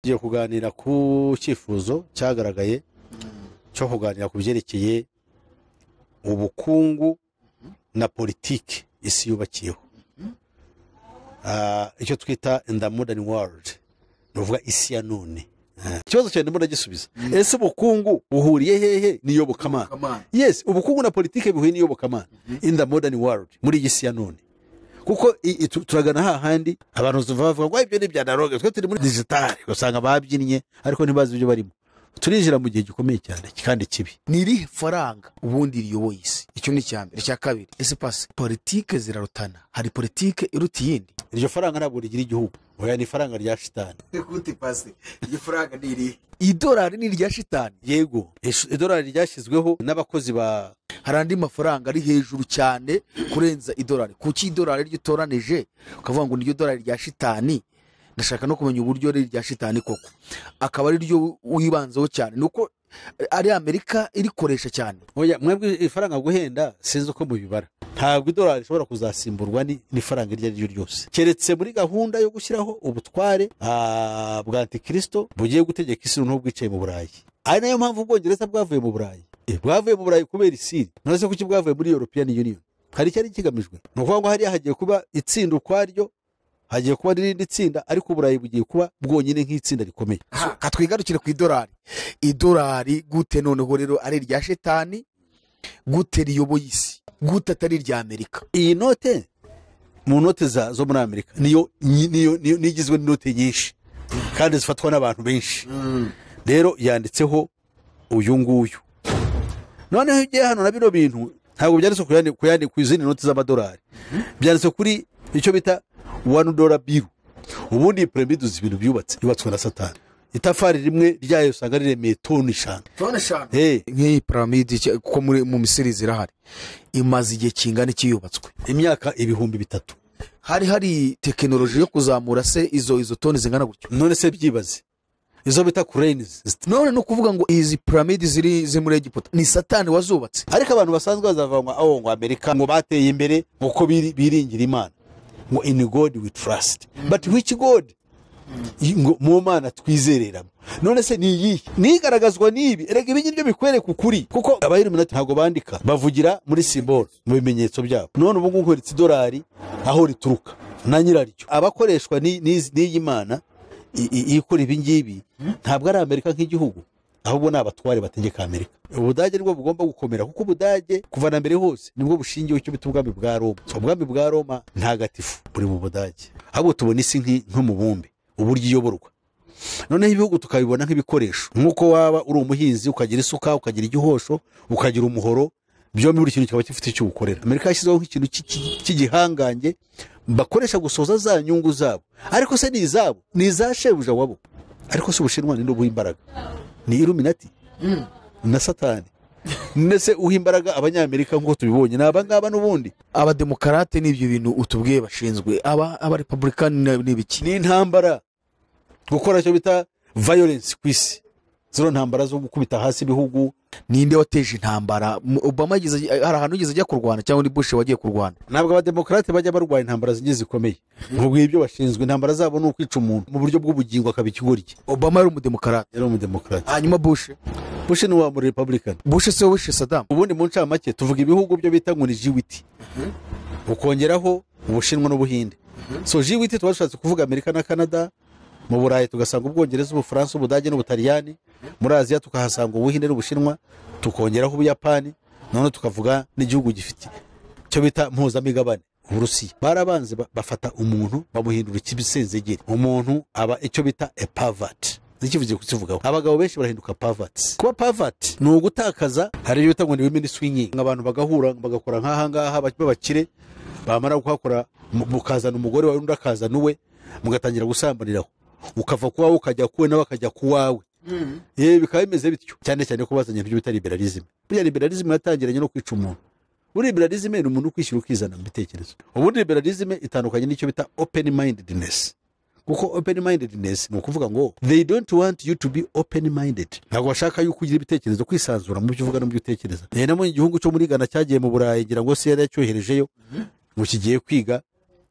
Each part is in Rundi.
Tugiye kuganira ku cyifuzo cyagaragaye cyo kuganira ku byerekeye ubukungu na politiki isi yubakiyeho. Icyo twita in the modern world, ni ukuvuga isi ya none. Ikibazo cyane ndimo ndagisubiza: ese ubukungu buhuriye hehe n'iyobokamana? Iyobokamana. Yes, ubukungu na politiki bihuye n'iyobokamana in the modern world, muri iyi si ya none, kuko turagana hahandi abantu bavuga ngo ibyo ni ibya analogue, twe turi muri digital. Usanga babyinnye ariko ntibazi ibyo barimo. Turinjira mu gihe gikomeye cyane kandi kibi. Ni irihe faranga ubundi riyoboye isi? Icyo ni icya mbere. Icya kabiri, ese pasi politike zirarutana? Hari politike iruta iyindi? Iryo faranga ntabwo rigira igihugu. Oya, ni ifaranga rya shitani. Gute pasi? Iryo faranga ni irihe? Idolari ni irya shitani? Yego, idolari ryashyizweho n'abakozi ba Hari andi mafaranga ari hejuru cyane kurenza idolari. Kuki idolari ryo utoranije ukavuga ngo niryo dolari rya shitani? Ndashaka no kumenya uburyo ari irya shitani koko, akaba ari ryo wibanzeho cyane. Ni uko ari Amerika irikoresha cyane? Oya, mwebwe ifaranga guhenda sinzi uko mubibara. Ntabwo idolari rishobora kuzasimburwa n'ifaranga iryo ari ryo ryose, keretse muri gahunda yo gushyiraho ubutware bwa antikristo bugiye gutegeka isi noneho bwicaye mu Burayi, ari nayo mpamvu Ubwongereza bwavuye mu Burayi. Bwavuye mu Burayi kubera isiri. None se kuki bwavuye muri European Union? Hari icyari kigamijwe. Ni ukuvuga ngo hariya hagiye kuba itsinda ukwaryo, hagiye kuba n'irindi tsinda, ariko Uburayi bugiye kuba bwonyine nk'itsinda rikomeye. Katwigarukire ku idolari. Idolari gute noneho rero ari irya shitani? Gute riyoboye isi? Gute atari irya Amerika? Iyi note, mu note zo muri Amerika, niyo nigizwe n'inote nyinshi kandi zifatwa n'abantu benshi. Rero yanditseho uyu nguyu. Noneho iyo ugiye hano na bino bintu ntabwo byanditse ku izindi noti z'amadolari, byanditse kuri icyo bita $1 bill. Ubundi iyi piramide, uzi ibintu byubatse, yubatswe na Satani. Itafari rimwe ryayo usanga riremeye toni 5. Toni 5? Hey. Nk'iyi piramide, kuko mu Misiri zirahari, imaze igihe kingana iki yubatswe? Imyaka 3000. Hari tekinoloji yo kuzamura se izo toni zingana gutyo? None se byibaze, izo bita cranes. None ni ukuvuga ngo izi piramide ziri muri Egiputa ni Satani wazubatse? Ariko abantu basanzwe bazavuga ngo aho ngo Amerika ngo bateye imbere ngo ko biringira Imana, ngo "In God we trust." But which God? Ngo mu Mana twizereramo, none se ni iyihe nigaragazwa n'ibi? Erega ibi ngibyo bikwereka ukuri, kuko abayiluminati ntabwo bandika, bavugira muri symbol, mu bimenyetso byabo. None ubu ngubu nkweretse idolari aho rituruka na nyiraryo, abakoreshwa n'iyi mana ikora ibi ngibi. Ntabwo ari Amerika nk'igihugu, ahubwo ni abatware bategeka Amerika. Ubudage nibwo bugomba gukomera, kuko Ubudage kuva na mbere hose nibwo bushingiwe icyo bita ubwami bwa Roma. So, ubwami bwa Roma ntagatifu buri mu Budage. Ahubwo tubona isi nk'umubumbe, uburyo iyoborwa. Noneho ibihugu tukabibona nk'ibikoresho, nk'uko waba uri umuhinzi ukagira isuka, ukagira igihosho, ukagira umuhoro, byombi buri kintu kikaba gifite icyo ukorera. Amerika yashyizeho nk'ikintu cy'igihangange bakoresha gusohoza za nyungu zabo. Ariko se ni izabo? Ni iza shebuja wabo. Ariko se Ubushinwa ni ubuha imbaraga? Ni Illuminati na Satani. Ndetse uha imbaraga Abanyamerika nk'uko tubibonye ni abangaba n'ubundi. Abademokarate n'ibyo bintu utubwiye bashinzwe, aba abarepublikani ni ibiki? Ni intambara, gukora icyo bita violence ku isi, zino ntambara zo gukubita hasi ibihugu. Ninde wateje intambara? Obama hari ahantu yigeze ajya kurwana, cyangwa ni Bush wagiye kurwana? Ntabwo abademokarate bajya barwanya intambara zigiye zikomeye. Nkubwo ibyo bashinzwe, intambara zabo ni ukwica umuntu mu buryo bw'ubugingo, akaba ikigoryi. Obama yari umudemokarate? Yari umudemokarate. Hanyuma Bush? Bush ni uwa muri Republican. Bush se wishe Saddam? Ubundi mu ncamake tuvuga ibihugu byo bita ngo ni G8, ukongeraho Ubushinwa n'Ubuhinde. So G8 tuba dushatse kuvuga Amerika na Canada. Mu Burayi tugasanga Ubwongereza, Ubufaransa, Ubudage n'Ubutaliyani. Muri Aziya tukahasanga Ubuhinde n'Ubushinwa, tukongeraho Ubuyapani. None tukavuga n'igihugu gifite icyo bita mpuzamigabane, Uburusiya. Barabanze bafata umuntu bamuhindura ikibisenzegeri, umuntu aba icyo bita a pervert. Nikivugiye kukivugaho, abagabo benshi barahinduka perverts. Kuba pervert ni ugutakaza. Hari ibyo bita ngo ni women swinging, abantu bagahura bagakora nk'aha ngaha b'abakire, bamara kuhakora mukazana umugore wawe, undi akazana uwe, mugatangira gusambaniraho, ukava kuwawe ukajya kuwe, nawe akajya kuwawe. Yewe, bikaba bimeze bityo, cyane cyane ko bazanye ibyo bita liberalism. Buriya liberalism yatangiranye no kwica umuntu. Buriya liberalism ni umuntu ukwishyira ukizana mu bitekerezo. Ubundi liberalism itandukanye n'icyo bita open mindedness, kuko open mindedness ni ukuvuga ngo they don't want you to be open minded. Ntabwo bashaka yuko ugira ibitekerezo, kwisanzura mu byo uvuga no mu byo utekereza. No mu gihugu cyo muri Ghana cyagiye mu Burayi, ngira ngo se yari yacyoherejeyo ngo kigiye kwiga,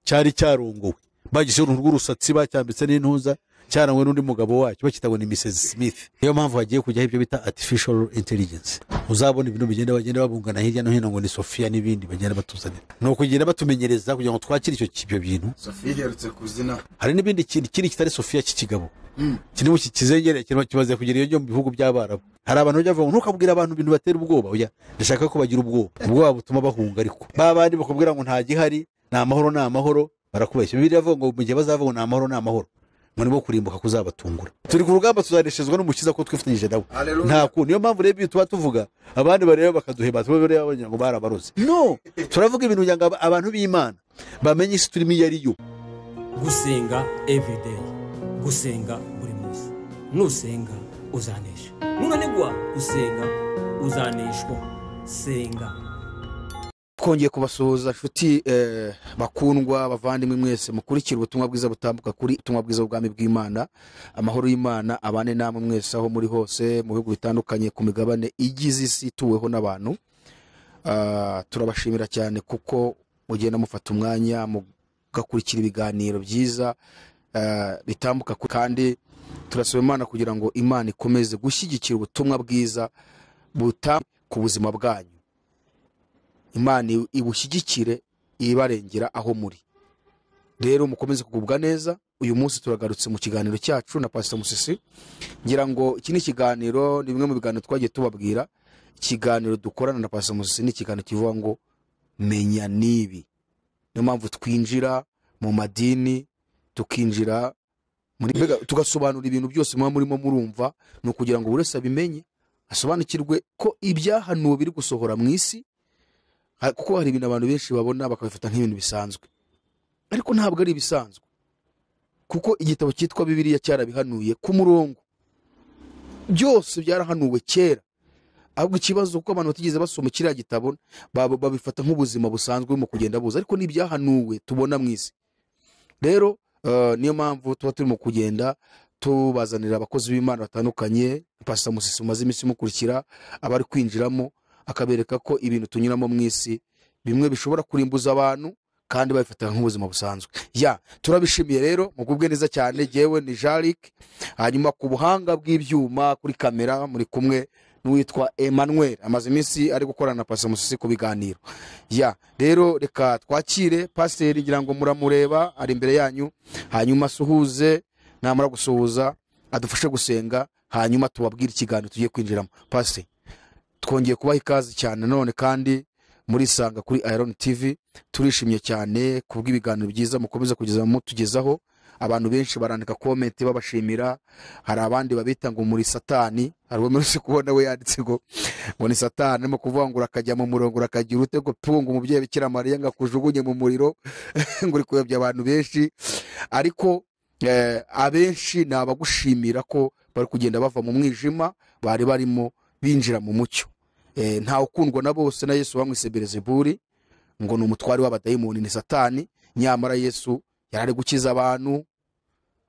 cyari cyarongowe, bagishyizeho uruntu rw'urusatsi, bacyambitse n'intuza. Cyarangwe n'undi mugabo wacyo bakita ngo ni Mrs Smith. Niyo mpamvu hagiye kujyaho ibyo bita artificial intelligence. Uzabona ibintu bigenda bagenda babungana hirya no hino ngo ni Sophia n'ibindi bagenda batuzanira, ni ukugenda batumenyereza kugira ngo twakire icyo bintu. Sophia iherutse kuzina. Hari n'ibindi kintu kitari Sophia cy'ikigabo kirimo kizengere kimaze kugera iyo mu bihugu by'Abarabu. Hari abantu bajya bavuga ngo ntukabwire abantu ibintu batera ubwoba. Oya, ndashaka ko bagira ubwoba, ubwoba butuma bahunga. Ariko ba bandi bakubwira ngo nta gihari, ni amahoro, ni amahoro, barakubeshya. Bibiliya iravuga ngo mu gihe bazavuga ngo ni amahoro, ni amahoro, ngo nibo kurimbuka kuzabatungura. Turi ku rugamba, tuzaneshezwa n'Umukiza ko twifatanyije nawe. Nta kuntu. Niyo mpamvu rero tuba tuvuga abandi bareba bakaduheba, tuba bareba bagira ngo barabaroze. No, turavuga ibintu kugira ngo abantu b'Imana bamenye isi turimo iyo ari yo. Gusenga everyday, gusenga buri munsi. Nusenga uzanesha, nunanigwa gusenga uzaneshwa. Senga. Twongeye kubasuhuza nshuti bakundwa, bavandimwe mwese mukurikira ubutumwa bwiza butambuka kuri ubutumwa bwiza bw'ubwami bw'Imana. Amahoro y'Imana abane namwe mwese aho muri hose mu bihugu bitandukanye ku migabane igize isi ituweho n'abantu. Turabashimira cyane kuko mugenda mufata umwanya mugakurikira ibiganiro byiza bitambuka, kandi turasaba Imana kugira ngo Imana ikomeze gushyigikira ubutumwa bwiza buta ku buzima bwanyu. Imana ibushyigikire, ibarengera aho muri. Rero mukomeze kugubwa neza. Uyu munsi turagarutse mu kiganiro cyacu na Pastor Musisi. Ngira ngo iki ni ikiganiro, ni bimwe mu biganiro twagiye tubabwira. Ikiganiro dukorana na Pastor Musisi ni ikiganiro kivuga ngo menya nibi. Niyo mpamvu twinjira mu madini, tukinjira muri mbega, tugasobanura ibintu byose muba murimo murumva, ni ukugira ngo buri wese abimenye, asobanukirwe ko ibyahanuwe biri gusohora mu isi. Kuko hari ibintu abantu benshi babona bakabifata nk'ibintu bisanzwe, ariko ntabwo ari ibisanzwe, kuko igitabo cyitwa Bibiliya cyarabihanuye ku murongo, byose byarahanuwe kera. Ahubwo ikibazo kuko abantu batigeze basoma kiriya gitabo babifata nk'ubuzima busanzwe mu kugenda buza, ariko n'ibyahanuwe tubona mu isi. Rero niyo mpamvu tuba turimo kugenda tubazanira abakozi b'Imana batandukanye. Pastor Musisi umaze iminsi mukurikira, abari kwinjiramo akabereka ko ibintu tunyuramo mu isi bimwe bishobora kurimbuza abantu kandi babifata nk'ubuzima busanzwe. Ya, turabishimiye rero, mugubwe neza cyane. Jewe ni Jaric, hanyuma ku buhanga bw'ibyuma kuri kamera muri kumwe n'uwitwa Emmanuel, amaze iminsi ari gukorana na Pastor Musisi ku biganiro. Ya, rero reka twakire pastor, ngira ngo muramureba ari imbere yanyu, hanyuma asuhuze, namara gusuhuza adufashe gusenga, hanyuma tubabwire ikiganiro tugiye kwinjiramo. Pastor, twongeye kubaha ikaze cyane none kandi murisanga kuri Iron TV. Turishimye cyane kubw'ibiganiro byiza mukomeza kugeza mutugezaho. Abantu benshi barandika comment babashimira, hari abandi babita ngo muri satani, hari uwo muri kubona we yanditse ngo ni satani, arimo kuvuga ngo urakajya mu murongo urakagira ute ngo punga umubyeyi Bikira Mariya ngo akujugunye mu muriro ngo uri kuyobya abantu benshi. Ariko abenshi ni abagushimira ko bari kugenda bava mu mwijima bari barimo binjira mu mucyo. Nta ukundwa na bose, na Yesu bamwise Belzebuli ngo ni umutwari w'abadayimoni, ni satani. Nyamara Yesu yarari gukiza abantu,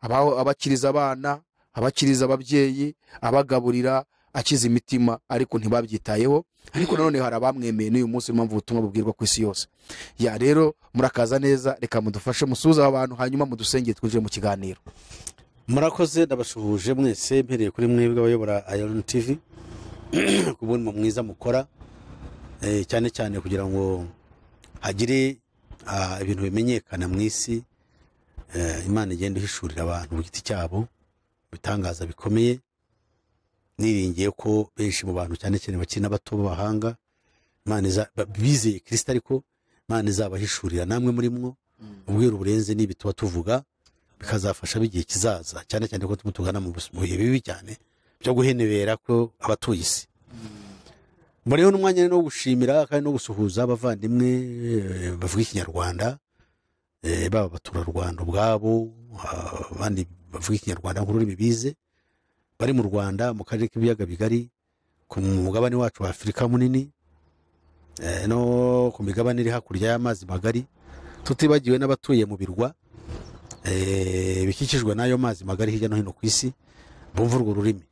abakiriza abana, abakiriza ababyeyi, abagaburira, akiza imitima, ariko ntibabyitayeho. Ariko nanone hari abamwemeye n'uyu munsi, impamvu ubutumwa bubwirwa ku isi yose. Ya rero murakaza neza, reka mudufashe musuhuze abantu, hanyuma mudusengere twinjire mu kiganiro. Murakoze, ndabasuhuje mwese mpereye kuri mwebwe abayobora Iron TV ku murimo mwiza mukora, cyane cyane kugira ngo hagire ibintu bimenyekana mu isi. Imana igenda ihishurira abantu ku giti cyabo ibitangaza bikomeye. Niringiye ko benshi mu bantu cyane cyane bakiri n'abato b'abahanga, Imana bizeye Kristo, ariko Imana izabahishurira namwe muri mwo ubwiru burenze n'ibi tuba tuvuga, bikazafasha bigihe kizaza, cyane cyane ko tugana mu bihe bibi cyane byo guhenebera ko abatuye isi. Mboneyeho n'umwanya no gushimira kandi no gusuhuza abavandimwe bavuga Ikinyarwanda, baba abaturarwanda ubwabo, abandi bavuga Ikinyarwanda nk'ururimi bize, bari mu Rwanda, mu karere k'ibiyaga bigari, ku mugabane wacu wa Afurika munini, no ku migabane iri hakurya y'amazi magari, tutibagiwe n'abatuye mu birwa bikikijwe n'ayo mazi magari hirya no hino ku isi, bumva urwo rurimi,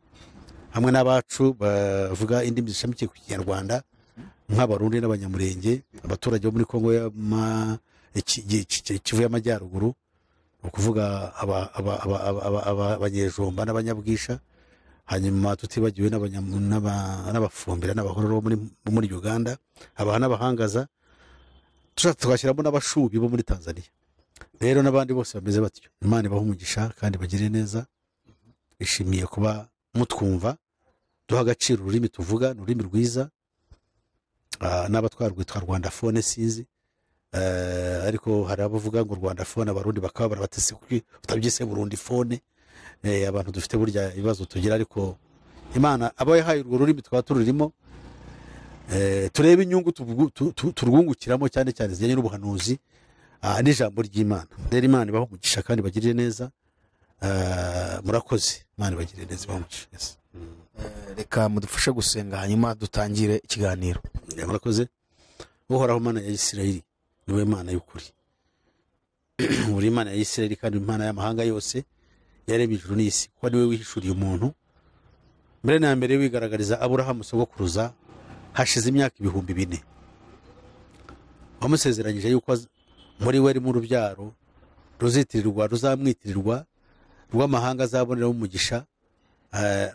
hamwe n'abacu bavuga indimi zishamikiye ku Kinyarwanda nk'Abarundi n'Abanyamurenge, abaturage bo muri Kongo Kivu y'Amajyaruguru, Ni ukuvuga Abanyejomba n'Abanyabwisha, hanyuma tutibagiwe n'Abafumbira n'Abahororo bo muri Uganda, Abaha n'Abahangaza, tushatse tugashyiramo n'Abashubi bo muri Tanzania. Rero n'abandi bose bameze batyo, Imana ibahe umugisha kandi bagire neza. Ishimiye kuba mutwumva, duha agaciro ururimi tuvuga, ni ururimi rwiza. N'aba twarwitwa Rwanda phone sinzi, ariko hari abavuga ngo Rwanda phone, Abarundi bakaba barabatese kuki utabyise Burundi phone. Abantu dufite burya ibibazo tugira, ariko Imana abo yahaye urwo rurimi tukaba tururimo, turebe inyungu turwungukiramo, cyane cyane zijyanye n'ubuhanuzi n'ijambo ry'Imana. Rero Imana ibahe umugisha kandi bagirire neza. Murakoze, Imana ibagirire neza, ibahe umugisha. Yes. Reka mudufashe gusenga hanyuma dutangire ikiganiro. Murakoze. Uhoraho Mana ya Isirayeli, niwe Mana y'ukuri, uri Imana ya Isirayeli kandi Imana y'amahanga yose yaremye ijuru n'isi, kuko niwe wihishuriye umuntu mbere na mbere wigaragariza Aburahamu sogokuruza hashize imyaka 4000. Wamusezeranyije yuko muri we arimo urubyaro ruzitirirwa, ruzamwitirirwa, rw'amahanga azaboneraho umugisha,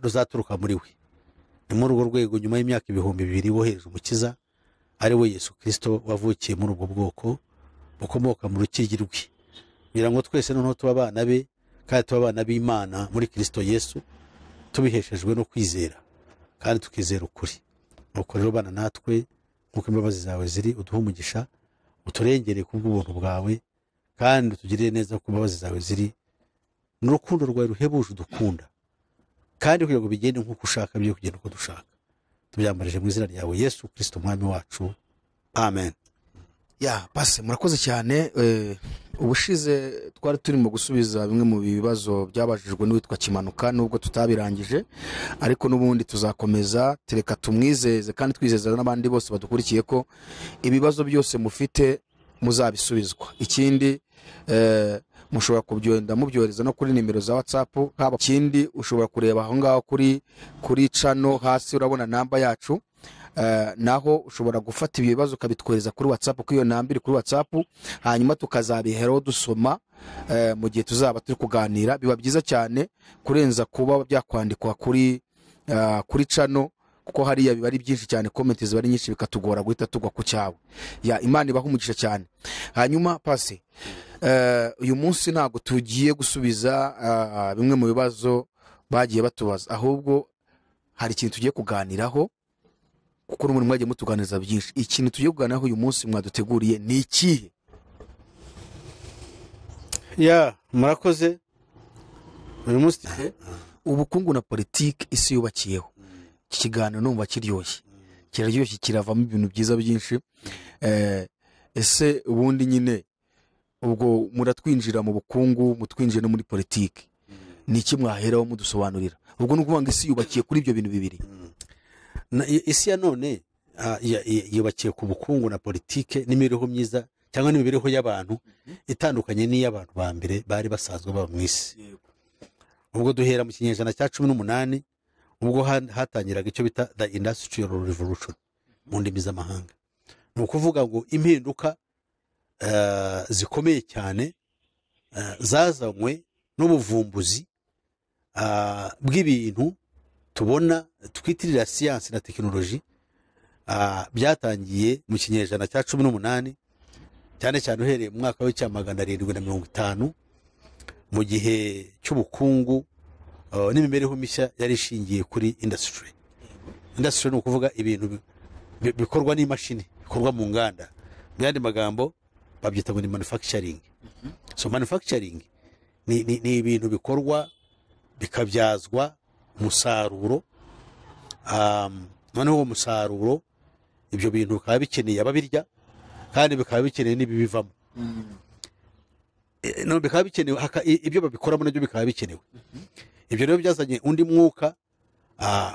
ruzaturuka muri we. Ni muri urwo rwego nyuma y'imyaka 2000 wohereje umukiza ari we Yesu Kristo, wavukiye muri ubwo bwoko bukomoka mu rukigi rwe, kugira ngo twese noneho tuba abana be kandi tuba abana b'Imana muri Kristo Yesu, tubiheshejwe no kwizera kandi tukizera ukuri. Nuko rero bana natwe nk'uko imbabazi zawe ziri, uduhe umugisha, uturengere kubw'ubuntu bwawe, kandi utugirire neza kuko imbabazi zawe ziri n'urukundo rwawe ruhebuje udukunda, kandi kugira ngo bigende nk'uko ushaka, byo kugenda uko dushaka. Tubyambarije mu izina ryawe Yesu Kristo umwami wacu, amen. Ya pase, murakoze cyane. Ubushize twari turimo gusubiza bimwe mu bibazo byabajijwe n'uwitwa Kimanuka, nubwo tutabirangije, ariko n'ubundi tuzakomeza. Tereka tumwizeze kandi twizeza n'abandi bose badukurikiye ko ibibazo byose mufite muzabisubizwa. Ikindi, mushobora kubyenda mubyohereza no kuri nimero za WhatsApp. Haba ikindi ushobora kureba aho ngaho kuri channel hasi urabona namba yacu, naho ushobora gufata ibibazo ukabitwohereza kuri WhatsApp, kuko iyo namba iri kuri WhatsApp, hanyuma tukazabiheraho dusoma mu gihe tuzaba turi kuganira. Biba byiza cyane kurenza kuba byakwandikwa kuri channel, kuko hariya biba ari byinshi cyane, comment ziba ari nyinshi, bikatugora guhita tugwa ku cyawe. Ya Imana ibahe umugisha cyane. Hanyuma pase, uyu munsi ntabwo tugiye gusubiza bimwe mu bibazo bagiye batubaza, ahubwo hari ikintu tugiye kuganiraho, kuko n'ubundi mwagiye mutuganiriza byinshi. Ikintu tugiye kuganiraho uyu munsi mwaduteguriye ni ikihe? Ya murakoze. Uyu munsi ubukungu na politiki isi yubakiyeho. Iki kiganiro numva kiryoshye, kiraryoshye, kiravamo ibintu byiza byinshi. Ese ubundi nyine ubwo muratwinjira mu bukungu, mutwinjira no muri politiki, ni iki mwaheraho mudusobanurira? Ubwo ni ukuvuga ngo isi yubakiye kuri ibyo bintu bibiri. Isi ya none yubakiye ku bukungu na politike n'imibereho myiza, cyangwa n'imibereho y'abantu itandukanye n'iy'abantu ba mbere bari basanzwe baba mu isi. Ubwo duhera mu kinyejana cya 18, ubwo hatangiraga icyo bita the industrial revolution mu ndimi z'amahanga. Ni ukuvuga ngo impinduka zikomeye cyane zazanywe n'ubuvumbuzi bw'ibintu tubona twitirira siyansi na tekinoloji, byatangiye mu kinyejana cya 18, cyane cyane uhereye mu mwaka w'1750, mu gihe cy'ubukungu n'imibereho mishya yari ishingiye kuri industry. Industry ni ukuvuga ibintu bikorwa n'imashini, bikorwa mu nganda. Mu yandi magambo babyita ngo ni manufacturing. So manufacturing ni ibintu bikorwa bikabyazwa umusaruro, noneho uwo musaruro ibyo bintu bikaba bikeneye ababirya, kandi bikaba bikeneye n'ibibivamo. No bikaba bikenewe ibyo babikoramo nabyo bikaba bikenewe. Ibyo rero byazanye undi mwuka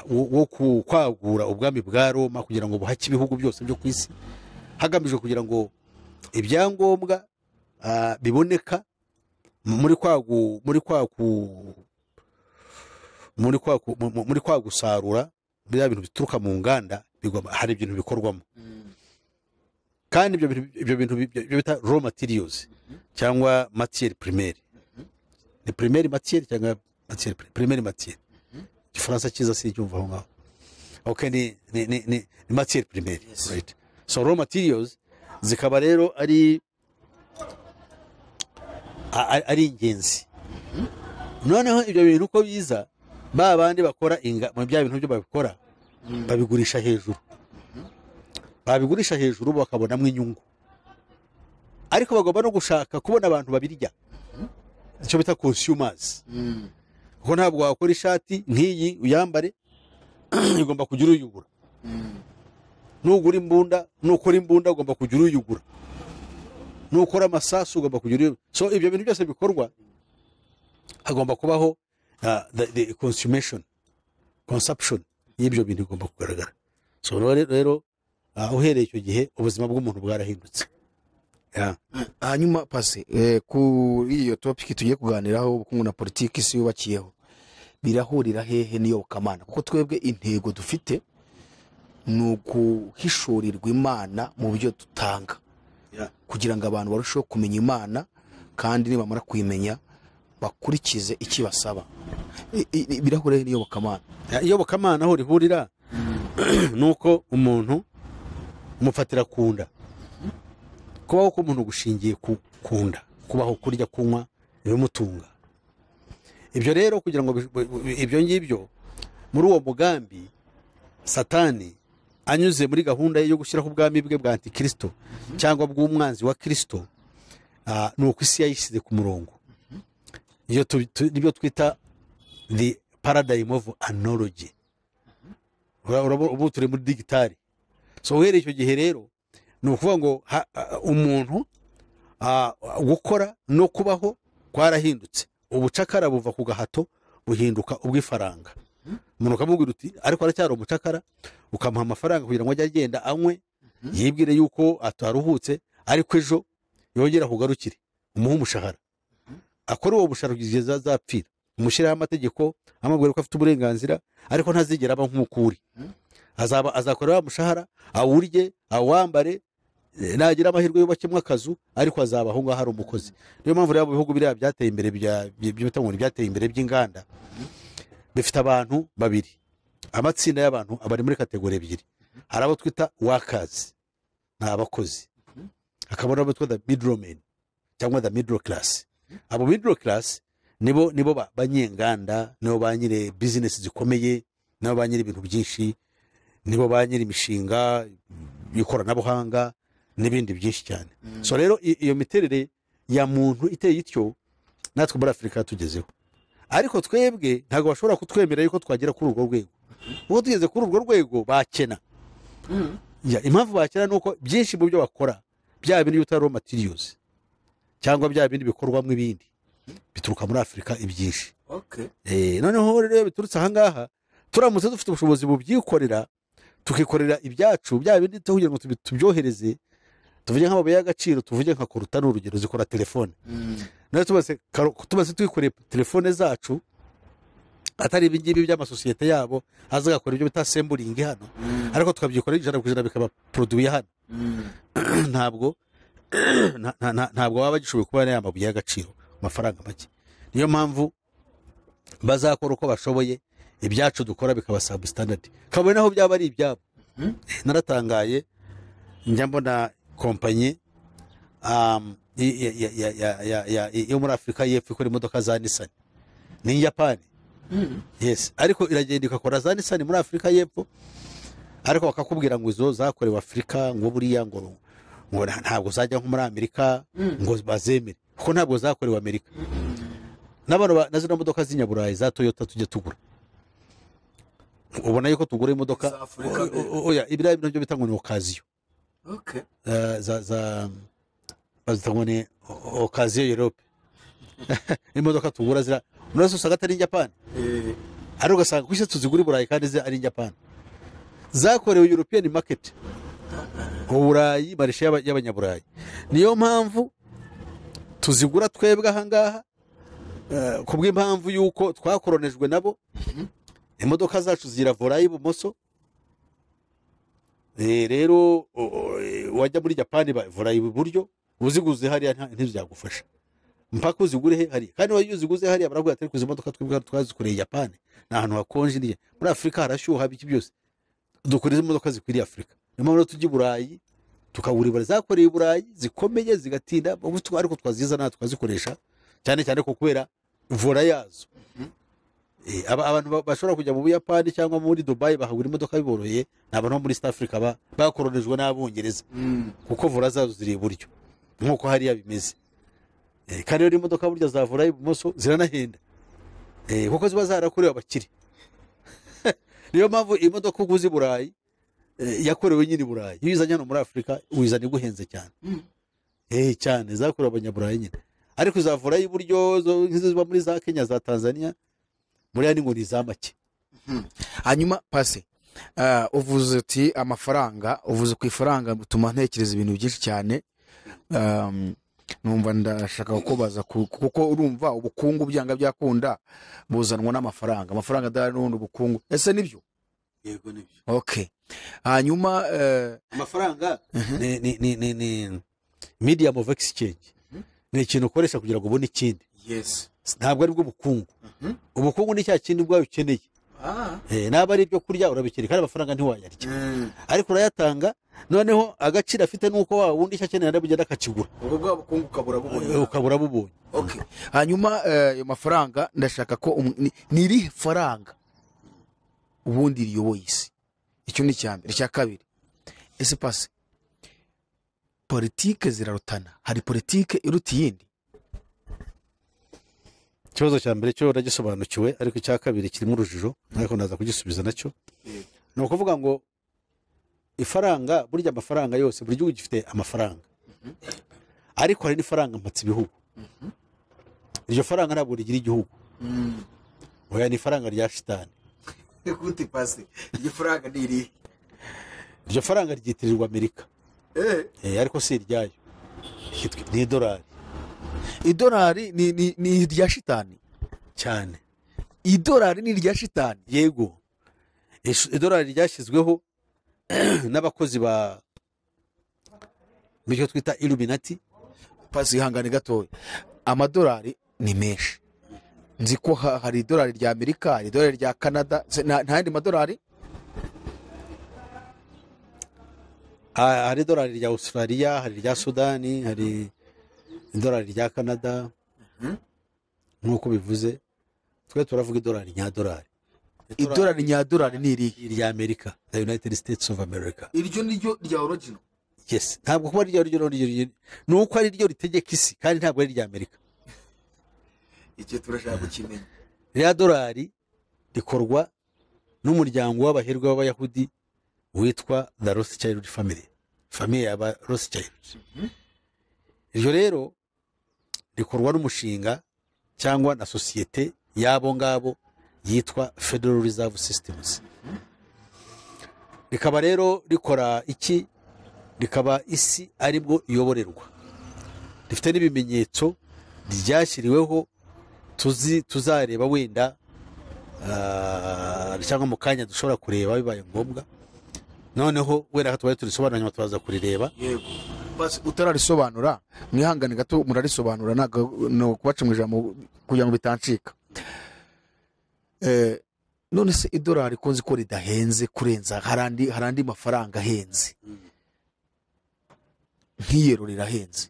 wo kwagura ubwami bwa Roma kugira ngo buhake ibihugu byose byo ku isi, hagamijwe kugira ngo ibyangombwa biboneka muri kwagu muri kwagu muri kwagu muri kwagusarura bya bintu bituruka mu nganda, hari ibintu bikorwamo. Kandi ibyo bintu bita raw materials cyangwa matière primaire Ni première matière cyangwa matière première matière, Igifaransa cyiza sicyumva aho ngaho. Okay, ni matière primaire. Right, so raw materials zikaba rero ari ingenzi. Noneho ibyo bintu uko biza, ba bandi bakora inga mu bya bintu byo babikora, babigurisha hejuru, babigurisha hejuru bakabonamo inyungu, ariko bagomba no gushaka kubona abantu babirya, icyo bita consumers, kuko ntabwo wakora ishati nk'iyi uyambare, igomba kugira uyigura. Nugura imbunda, nukora imbunda ugomba kugira uyigura, nukora amasasu ugomba kugira uyigura. So ibyo bintu byose bikorwa hagomba kubaho the consummation, consumption y'ibyo bintu igomba kugaragara. So rero, uhereye icyo gihe ubuzima bw'umuntu bwarahindutse. Yeah. Hanyuma pase kuri iyo topic tugiye kuganiraho, ubukungu na politiki isi yubakiyeho, birahurira hehe n'iyobokamana? Kuko twebwe intego dufite ni uguhishurirwa Imana mu byo dutanga, kugira ngo abantu barusheho kumenya Imana, kandi nibamara kuyimenya bakurikize icyo ibasaba. Birahurira hehe n'iyobokamana? Iyobokamana aho rihurira ni uko umuntu umufatira ku nda. Kubaho k'umuntu gushingiye ku nda, kubaho, kurya, kunywa, ibimutunga. Ibyo rero kugira ngo ibyo ngibyo muri uwo mugambi, Satani anyuze muri gahunda ye yo gushyiraho ubwami bwe bwa antikirisito cyangwa bw'umwanzi wa Kirisito, ni uko isi yayishyize ku murongo. Iyo nibyo twita the paradigm of analogy. Ubu turi muri digital. So uhereye icyo gihe rero ni ukuvuga ngo umuntu gukora no kubaho kwarahindutse. Ubucakara buva ku gahato buhinduka ubw'ifaranga. Umuntu ukamubwira uti ariko aracyari umucakara, ukamuha amafaranga kugira ngo ajye agenda anywe, yibwire yuko ataruhutse, ariko ejo yongera akugarukire, umuhe umushahara, akora uwo mushahara kugeza azapfira. Umushyiraho amategeko amubwira ko afite uburenganzira, ariko ntazigera aba nk'ukuri. Azaba azakora wa mushahara, awurye, awambare, nagira amahirwe yubakemo akazu, ariko azaba aho ngaho ari umukozi. Niyo mpamvu rero mu bihugu biriya byateye imbere, bya bita ngo ni byateye imbere by'inganda, bifite abantu babiri, amatsinda y'abantu abari muri catégorie ebyiri. Hari abo twita workers, ni abakozi, hakaba n'abo twita the middlemen cyangwa the middle class. Abo middle class nibo banyenganda, nibo ba nyiri business zikomeye, nibo ba nyiri ibintu byinshi, nibo ba nyiri imishinga y'ikoranabuhanga n'ibindi byinshi cyane. So rero iyo miterere ya muntu iteye ityo natwe muri Afurika tugezeho, ariko twebwe ntabwo bashobora kutwemera yuko twagera kuri urwo rwego, kuko tugeze kuri urwo rwego bakena. Ya, impamvu bakena ni uko byinshi mu byo bakora, bya bindi bita raw materials cyangwa bya bindi bikorwamo ibindi, bituruka muri Afurika ibyinshi. Noneho rero iyo biturutse ahangaha, turamutse dufite ubushobozi bubyikorera, tukikorera ibyacu, bya bindi kugira ngo tubyohereze, tuvuge nk'amabuye y'agaciro, tuvuge nka coltan ni urugero, zikora telefone. Nayo tumaze twikoreye telefone zacu, atari ibingibi by'amasosiyete yabo aza agakora ibyo bita assembling hano, ariko tukabyikorera 100% bikaba produit hano, ntabwo baba bagishoboye kubona ya mabuye y'agaciro mu mafaranga make. Niyo mpamvu bazakora uko bashoboye ibyacu dukora bikaba substandard, kabone naho byaba ari ibyabo. Naratangaye, njya mbona kompanyi yo muri Afurika y'Epfo ikora imodoka za Nissan, ni Iyapani, yes, ariko iragenda igakora za Nissan muri Afurika y'Epfo, ariko bakakubwira ngo izo zakorewe Afurika, ngo buriya ngo ntabwo zajya nko muri Amerika ngo bazemere, kuko ntabwo zakorewe Amerika. N'abantu na zino modoka z'inyaburayi za Toyota tujya tugura, ubona yuko tugura imodoka Za Afurika. Oya, ibiriya bintu byo bita ngo ni occasion. Za bazita ngo ni occasion Europe. Imodoka tugura zira uretse usanga atari Japani, ariko ugasanga ku isi tuzigura i Burayi kandi ari Japani, zakorewe European market, Uburayi, marché y'Abanyaburayi. Niyo mpamvu tuzigura twebwe ahangaha, ku bw'impamvu y'uko twakoronejwe nabo. Imodoka zacu zigira volant y'ibumoso. Rero wajya muri Japani volant iburyo, uziguze hariya ntibyagufasha. Mpaka uzigure he hariya. Kandi iyo uziguze hariya baravuga ati ariko izi modoka twebwe twazikoreye i Japani, ni ahantu hakonje, niye muri Afurika harashyuha, biki byose, dukora izi modoka zikwiriye Afurika. Niyo mpamvu rero tujya i Burayi tukagura ibara zakorewe i Burayi zikomeye zigatinda, ariko twazizana tukazikoresha, cyane cyane ko kubera volant yazo. Abantu bashobora kujya mu Buyapani cyangwa muri Dubai bakagura imodoka biboroheye ni abantu bo muri East Africa bakoronijwe n'Abongereza, kuko volant zazo ziri iburyo nk'uko hariya bimeze. Kandi rero imodoka burya za volant ibumoso ziranahenda, kuko ziba zarakorewe abakire. Niyo mpamvu imodoka uguze i Burayi, yakorewe nyine i Burayi, iyo uyizanye hano muri Afurika uyizana iguhenze cyane. Cyane zakorewe Abanyaburayi nyine. Ariko za volant y'iburyo nk'izo ziba muri za Kenya, za Tanzania, buriya ni ngo ni iza make. Hanyuma pase, uvuze uti amafaranga, uvuze ku ifaranga bituma ntekereza ibintu byinshi cyane. Numva ndashaka kukubaza kuko urumva ubukungu byanga byakunda buzanwa n'amafaranga, amafaranga adahari n'ubundi ubukungu, ese nibyo? Yego, nibyo. Okay, hanyuma Amafaranga ni medium of exchange, ni ikintu ukoresha kugira ngo ubone ikindi. Ntabwo ari bwo bukungu. Ubukungu ni cya kindi ubwawe ukeneye. Naba ari ibyo kurya urabikeneye, kandi amafaranga ntiwayarya, ariko urayatanga. Noneho agaciro afite nuko wa wundi icyo akeneye arabugenda akakigura. Ubwo bwa bukungu ukabura bubonye. Ukabura bubonye. Okay, hanyuma ayo mafaranga ndashaka ko ni irihe faranga ubundi riyoboye isi? Icyo ni icya mbere. Icya kabiri, ese pase, politike zirarutana, hari politike iruta iyindi? Ikibazo cya mbere cyo uragisobanukiwe, ariko icya kabiri kirimo urujijo, ariko ndaza kugisubiza nacyo. Ni ukuvuga ngo ifaranga, burya amafaranga yose, buri gihugu gifite amafaranga, ariko hari n'ifaranga mpatse ibihugu. Iryo faranga ntabwo rigira igihugu, oya, ni ifaranga rya shitani. Gute pase? Iryo faranga ni irihe? Iryo faranga ryitirirwa Amerika, ariko si iryayo. Ni idolari. Idolari ni irya shitani? Cyane. Idolari ni irya shitani? Yego. Idolari ryashyizweho n'abakozi ba bityo twita Illuminati. Pasi, ihangane gatoya. Amadolari ni menshi, nzi ko hari idolari rya Amerika, hari idolari rya Canada. Nta yandi madolari? Hari idolari rya Australia, hari irya Sudani, hari idolari rya Canada nk'uko bivuze. Twe turavuga idolari nyadolari. Idolari nyadolari ni irihe? Irya Amerika, the United States of America. Iryo ni ryo rya original? Yes. Ntabwo kuba ryo ryo ryo ni uko ari ryo ritegeka isi, kandi ntabwo ari irya Amerika. Icyo turashaka kukimenya. Ririya dolari rikorwa n'umuryango w'abaherwe b'Abayahudi witwa the Rothschild family, famille y'aba Rothschild. Iryo rero rikorwa n'umushinga cyangwa na sosiyete y'abo ngabo yitwa Federal Reserve Systems. Rikaba rero rikora iki? Rikaba isi aribwo iyoborerwa, rifite n'ibimenyetso ryashyiriweho tuzi, tuzareba wenda cyangwa mu kanya dushobora kureba bibaye ngombwa. Noneho wenda tubaye turisobanura, nyuma turaza kurireba. Yego. Basi utararisobanura, mwihangane gato, murarisobanura, ntabwo no kubaca mu ijambo kugira ngo bitancika. None se idolari ko nzi ko ridahenze kurenza, hari andi mafaranga ahenze, nk'iyero rirahenze,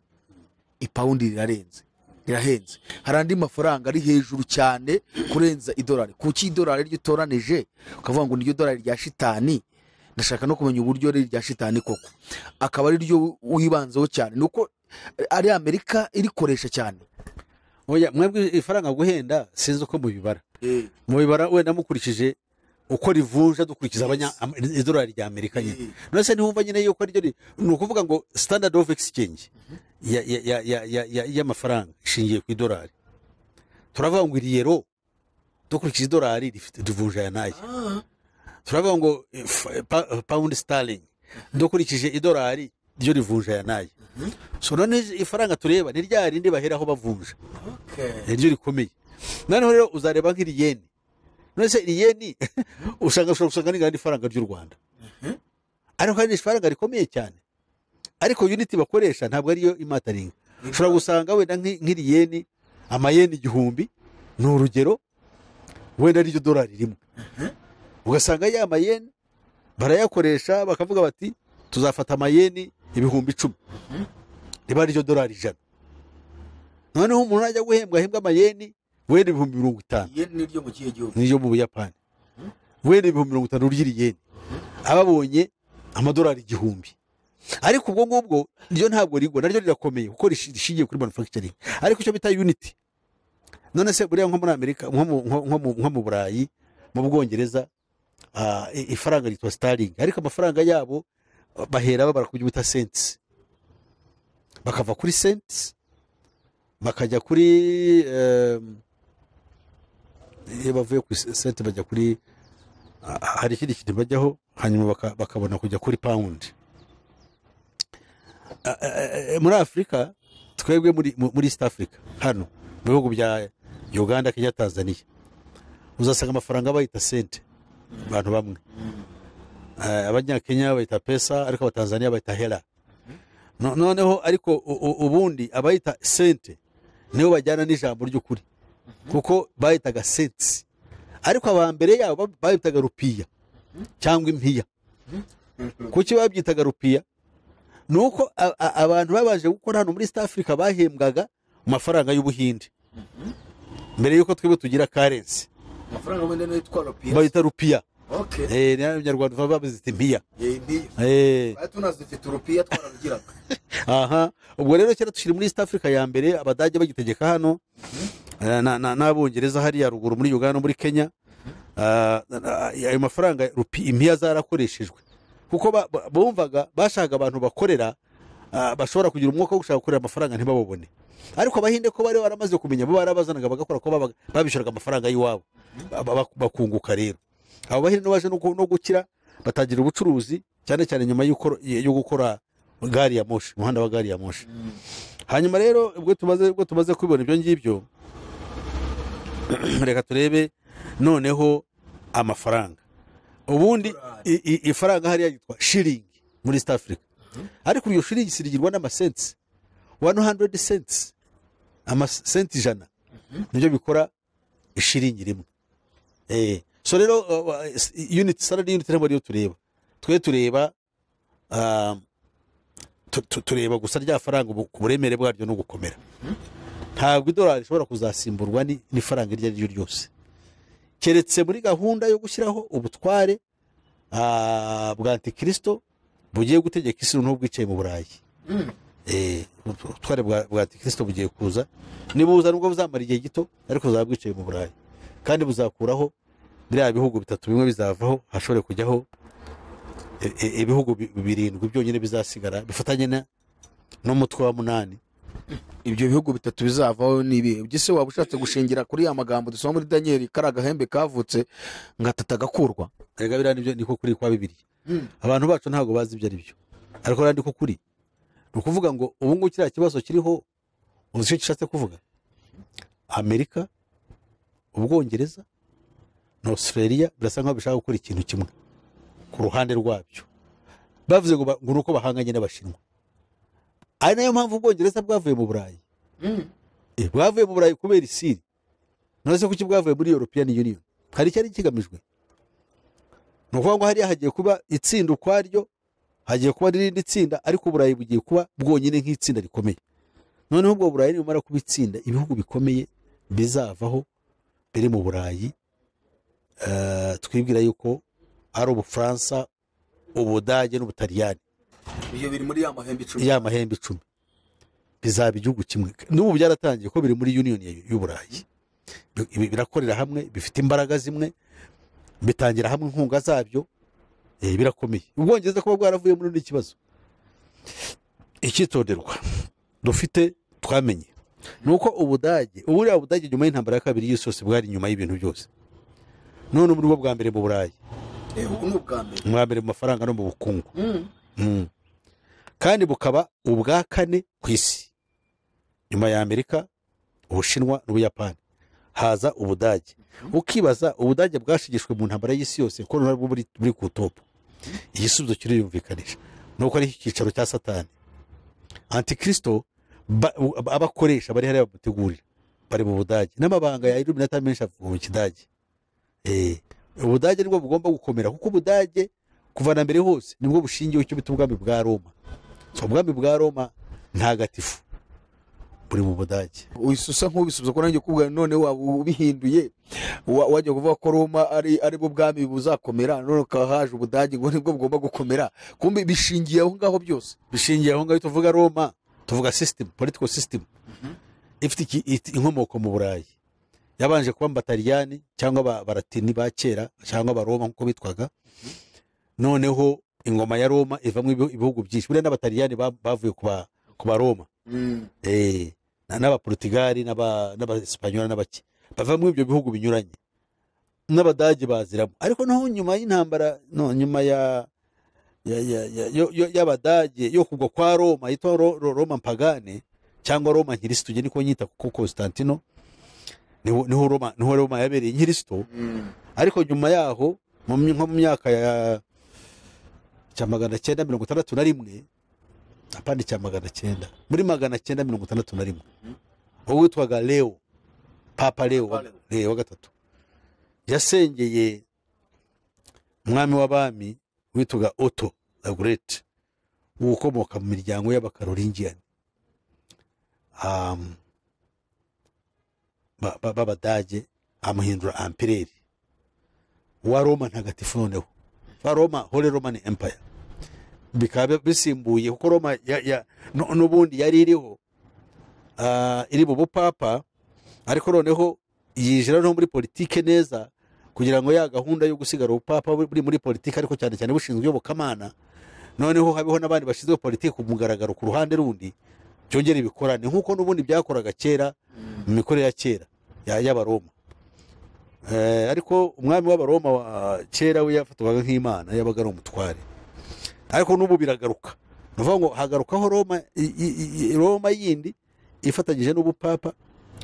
ipawundi rirarenze, rirahenze, hari andi mafaranga ari hejuru cyane kurenza idolari, kuki idolari ryo utoranije ukavuga ngo niryo dolari rya shitani? Ndashaka no kumenya uburyo ari irya shitani koko, akaba ari ryo wibanzeho cyane, ni uko ari Amerika irikoresha cyane? Oya, mwebwe ifaranga guhenda sinzi uko mubibara. Mubibara wenda mukurikije uko rivunja, dukurikiza idolari rya Amerika nyine. None se ntiwumva nyine yuko ariryo ni ukuvuga ngo standard of exchange y'amafaranga ishingiye ku idolari. Turavuga ngo iri yero dukurikije idolari rifite rivunja aya n'aya. Turavuga ngo pound sterling dukurikije idolari ryo rivunja aya n'aya. So none ifaranga tureba ni rya rindi baheraho bavunja, niryo rikomeye. Noneho rero uzareba nk'iri yeni. None se iri yeni usanga, ushobora gusanga n'ingana n'ifaranga ry'u Rwanda, ariko hari ifaranga rikomeye cyane, ariko unit bakoresha ntabwo ariyo imatteringa. Ushobora gusanga wenda nk'iriyeni, amayeni 1000 ni urugero, wenda ariryo dorari rimwe. Ugasanga ya mayeni barayakoresha bakavuga bati tuzafata amayeni 10,000, riba ariryo dorari 100. Noneho umuntu ajya guhembwa ahembwa amayeni wenda 50,000. Yeni niryo mu kihe gihugu? Niryo mu Buyapani. Wenda 50,000 ry'iriyeni, ababonye amadorari 1000. Ariko ubwo ngubwo ryo ntabwo rigwa, naryo rirakomeye kuko rishingiye kuri manufacturing. Ariko icyo bita unity, none se buriya nko muri Amerika, nko mu Burayi, mu Bwongereza, ifaranga ryitwa sterling, ariko amafaranga yabo bahera babara ku byo bita cents, bakava kuri cents bakajya kuri iyo bavuye kuri cent bajya kuri hari ikindi kintu bajyaho, hanyuma bakabona kujya kuri pound. Muri Afurika twebwe muri East Africa, hano mu bihugu bya Uganda, Kenya, Tanzania, uzasanga amafaranga bayita sente abantu bamwe. Abanyakenya bayita pesa, ariko abatanzania bayita hela. Noneho ariko ubundi abayita sente nibo bajyana n'ijambo ry'ukuri, kuko bayitaga senti, ariko aba mbere yabo bayitaga rupiya cyangwa impiya. Kuki babyitaga rupiya? Nuko abantu babanje gukora hano muri East Africa bahembwaga mu mafaranga y'Ubuhinde mbere yuko twebwe tugira currency. Amafaranga wenda niyo yitwa rupiya, bayita rupiya. Okay. N'Abanyarwanda baba bazita impiya. Impiya. Bari tunazifite urupiya twararugiraga. Aha, ubwo rero kera tushiri muri East Africa ya mbere, Abadage bagitegeka hano, n'Abongereza hariya ruguru muri Uganda no muri Kenya. Ayo mafaranga impiya zarakoreshejwe kuko bumvaga bashaka abantu bakorera, bashobora kugira umwuka wo gushaka gukorera amafaranga ntibabobone. Ariko Abahinde ko bari baramaze kumenya, bo barabazanaga bagakora ko babishuraga amafaranga y'iwabo, bakunguka. Rero abo Bahinde baje no gukira, batangira ubucuruzi cyane cyane nyuma yo gukora gari ya moshi, umuhanda wa gari ya moshi. Hanyuma rero ubwo tumaze kubibona ibyo ngibyo, reka turebe noneho amafaranga. Ubundi ifaranga hariya yitwa shilling muri East Africa, ariko iyo shilling isirigirwa n'amasenti 100 cents, amasenti 100 nibyo bikora ishiringi rimwe. So rero unit, salary unit ntabwo ariyo tureba, twe tureba tureba gusa rya faranga ku buremere bwaryo no gukomera. Ntabwo idolari rishobora kuzasimburwa n'ifaranga iryo ari ryo ryose, keretse muri gahunda yo gushyiraho ubutware bwa Antikristo bugiye gutegeka isi n'ubwo bwicaye mu Burayi. Ubutware bwa Antikristo bugiye kuza, nibuza nubwo buzamara igihe gito, ariko buzaba bwicaye mu Burayi, kandi buzakuraho biriya bihugu bitatu bimwe bizavaho, hashobore kujyaho ibihugu 7 byonyine bizasigara bifatanye n'umutwe wa 8. Ibyo bihugu bitatu bizavaho ni ibihe? Ugise waba ushatse gushingira kuri ya magambo dusoma muri Daniel, kari agahembe kavutse ngatata gakurwa. Erega biriya nibyo, niko kuri kwa Bibiliya. Abantu bacu ntabwo bazi ibyo ari byo, ariko randi ko kuri ni ukuvuga ngo ubu ngubu kiriya kibazo kiriho, uzi icyo gishatse kuvuga? Amerika, Ubwongereza na Australia birasa nkaho bishaka gukora ikintu kimwe ku ruhande rwabyo. Bavuze ngo nuko bahanganye n'Abashinwa. Ari nayo mpamvu Ubwongereza bwavuye mu Burayi. Bwavuye mu Burayi kubera isiri. None se kuki bwavuye muri European Union? Hari cyari kigamijwe. Ni ukuvuga ngo hariya hagiye kuba itsinda ukwaryo, hagiye kuba n'irindi tsinda, ariko Uburayi bugiye kuba bwonyine nk'itsinda rikomeye. Noneho ubwo Burayi nibumara kuba itsinda, ibihugu bikomeye bizavaho biri mu Burayi, twibwira yuko ari Ubufaransa, Ubudage n'Ubutaliyani. Ibyo biri muri ya mahembe 10. Ya mahembe 10 bizaba igihugu kimwe. N'ubu byaratangiye ko biri muri Union y'Uburayi, birakorera hamwe, bifite imbaraga zimwe, bitangira hamwe inkunga zabyo, birakomeye. Ubwongereza kuba bwaravuye muri ni ikibazo. Icyitonderwa dufite twamenye nuko Ubudage, uburiya Ubudage nyuma y'intambara ya kabiri y'isi yose bwari nyuma y'ibintu byose. None ubu bwo bwa mbere mu Burayi. Ubu ni ubwa mbere. Ubwa mbere mu mafaranga no mu bukungu. Kandi bukaba ubwa kane ku isi. Nyuma ya Amerika, Ubushinwa n'Ubuyapani haza Ubudage. Ukibaza Ubudage bwashigishwe mu ntambara y'isi yose ko nabwo buri ku topo. Igisubizo kiriyumvikanisha nuko ari icyicaro cya Satani. Antikristo Abakoresha bari hariya bamutegurira bari mu Budage, n'amabanga ya Illuminati menshi avuga mu Kidage. Ubudage nibwo bugomba gukomera, kuko Ubudage kuva na mbere hose nibwo bushingiwe icyo bita ubwami bwa Roma. So ubwami bwa Roma ntagatifu buri mu Budage. Usa nk'ubisubiza ko nanjye kubwa none waba ubihinduye, wajya kuvuga ko Roma ari bwo bwami buzakomera, none ukaba haje Ubudage ngo nibwo bugomba gukomera. Kumbe bishingiye aho ngaho byose. Bishingiye aho ngaho. Tuvuga Roma, tuvuga system, political system ifite inkomoko mu Burayi, yabanje kuba Abataliyani cyangwa Abalatini ba kera cyangwa Abaroma nk'uko bitwaga. Noneho ingoma ya Roma ivamo ibihugu byinshi. Buriya n'Abataliyani bavuye ku Baroma, n'Abaportugali n'Abasipanyoli n'abaki bavamo ibyo bihugu binyuranye, n'Abadage baziramo. Ariko naho nyuma y'intambara, no nyuma ya ya ya ya y'Abadage yo kugwa kwa Roma yitwa Roma pagane cyangwa Roma nkirisitu, njye niko nyita, kuko Constantino niho Roma yabereye nkirisitu. Ariko nyuma yaho nko mu myaka ya cya 961, apandi cya 900, muri 961, uwo witwaga Leo, Papa Leo Leo wa gatatu, yasengeye umwami w'abami witwaga Otto the Great, ukomoka mu miryango y'Abakarolingiani, b'Abadage, amuhindura empereur wa Roma ntagatifu. Noneho wa Roma, Holy Roman Empire, bikaba bisimbuye, kuko Roma n'ubundi yari iriho, iri mu bupapa, ariko noneho yinjira no muri politike neza, kugira ngo ya gahunda yo gusigara ubupapa buri muri politike, ariko cyane cyane bushinzwe iyobokamana, noneho habeho n'abandi bashinzwe politike ku mugaragaro ku ruhande rundi, byongere ibikorane nk'uko n'ubundi byakoraga kera mu mikorere ya kera y'Abaroma. Ariko umwami w'Abaroma wa kera we yafatwaga nk'imana, yabaga ari umutware. Ariko n'ubu biragaruka, ni ukuvuga ngo hagarukaho Roma Roma yindi ifatanyije n'ubupapa,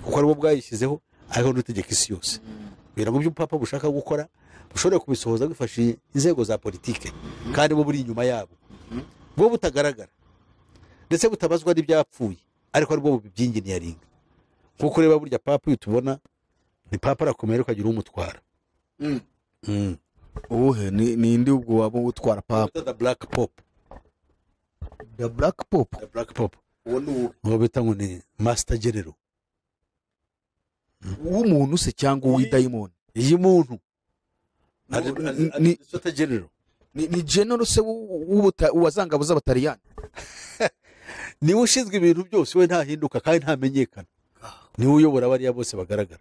kuko aribwo bwayishyizeho, ariko n'utegeka isi yose, kugira ngo ibyo ubupapa bushaka gukora bushobore kubisohoza bwifashishije inzego za politike, kandi bo buri inyuma yabo, bwo butagaragara ndetse butabazwa n'ibyapfuye, ariko aribwo bubibyinginiyaringa. Nkuko ureba burya papa uyu tubona ni papa, arakomeye, ariko agira umutwara. Uwuhe? Ni indi ubwo waba utwara papa? The Black Pope. The Black Pope? The Black Pope. Uwo ni uwuhe? Uwo bita ngo ni Master General. Uw'umuntu se cyangwa uw'idayimoni? Iyi muntu Master General. Ni general se wa za ngabo z'Abataliyani? Niwe ushinzwe ibintu byose, we ntahinduka kandi ntamenyekana, niwe uyobora bariya bose bagaragara.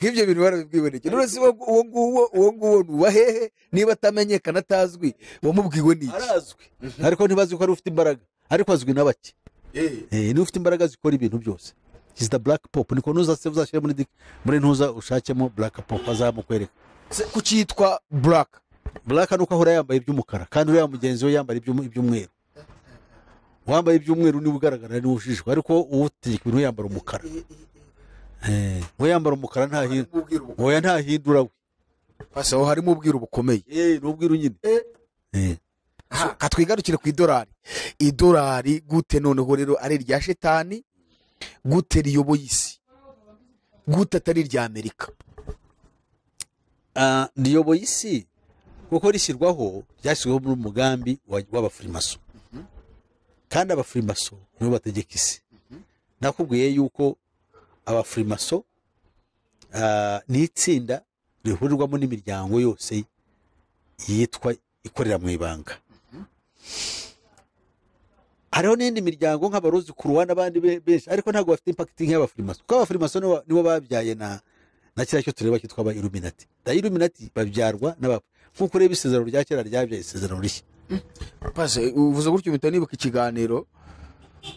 Nk'ibyo bintu barabibwiboneke none se uwo nguwo ni uwa hehe niba atamenyekana, atazwi? Wamubwiwe n'iki? Arazwi, ariko ntibazi ko ari ufite imbaraga, ariko azwi na bake. Niwe ufite imbaraga zikora ibintu byose. Is the Black Pope, niko nuza se uzashyire muri ntuza ushakemo Black Pope, azamukwereka. Se kuki yitwa Black? Black nuko ahora yambaye iby'umukara, kandi uriya mugenzi we yambara iby'umweru. Wambaye iby'umweru niwe ugaragara, niwe ujijwe, ariko uwutegeka ibintu yambara umukara. We yambara umukara, ntahindura, oya, ntahindura we. Pasi, aho harimo ubwiru bukomeye. Ni ubwiru nyine. Katwigarukire ku idolari. Idolari gute noneho rero ari irya shitani? Gute riyoboye isi? Gute atari irya Amerika? Riyoboye isi kuko rishyirwaho, ryashyizweho muri umugambi w'abafurimaso, kandi abafurimaso nibo bategeka isi. Nakubwiye yuko abafurimaso ni itsinda rihurirwamo n'imiryango yose yitwa ikorera mu ibanga. Hariho n'indi miryango nk'abarozi kuruwa n'abandi benshi, ariko ntabwo bafite impact nk'iy'abafurimaso, kuko abafurimaso nibo babyaye na kiriya cyo tureba cyitwa aba Illuminati. The Illuminati babyarwa n'aba, nk'uko ureba isezerano rya kera ryabyaye isezerano rishya. Pasi, uvuze gutyo mpita nibuka ikiganiro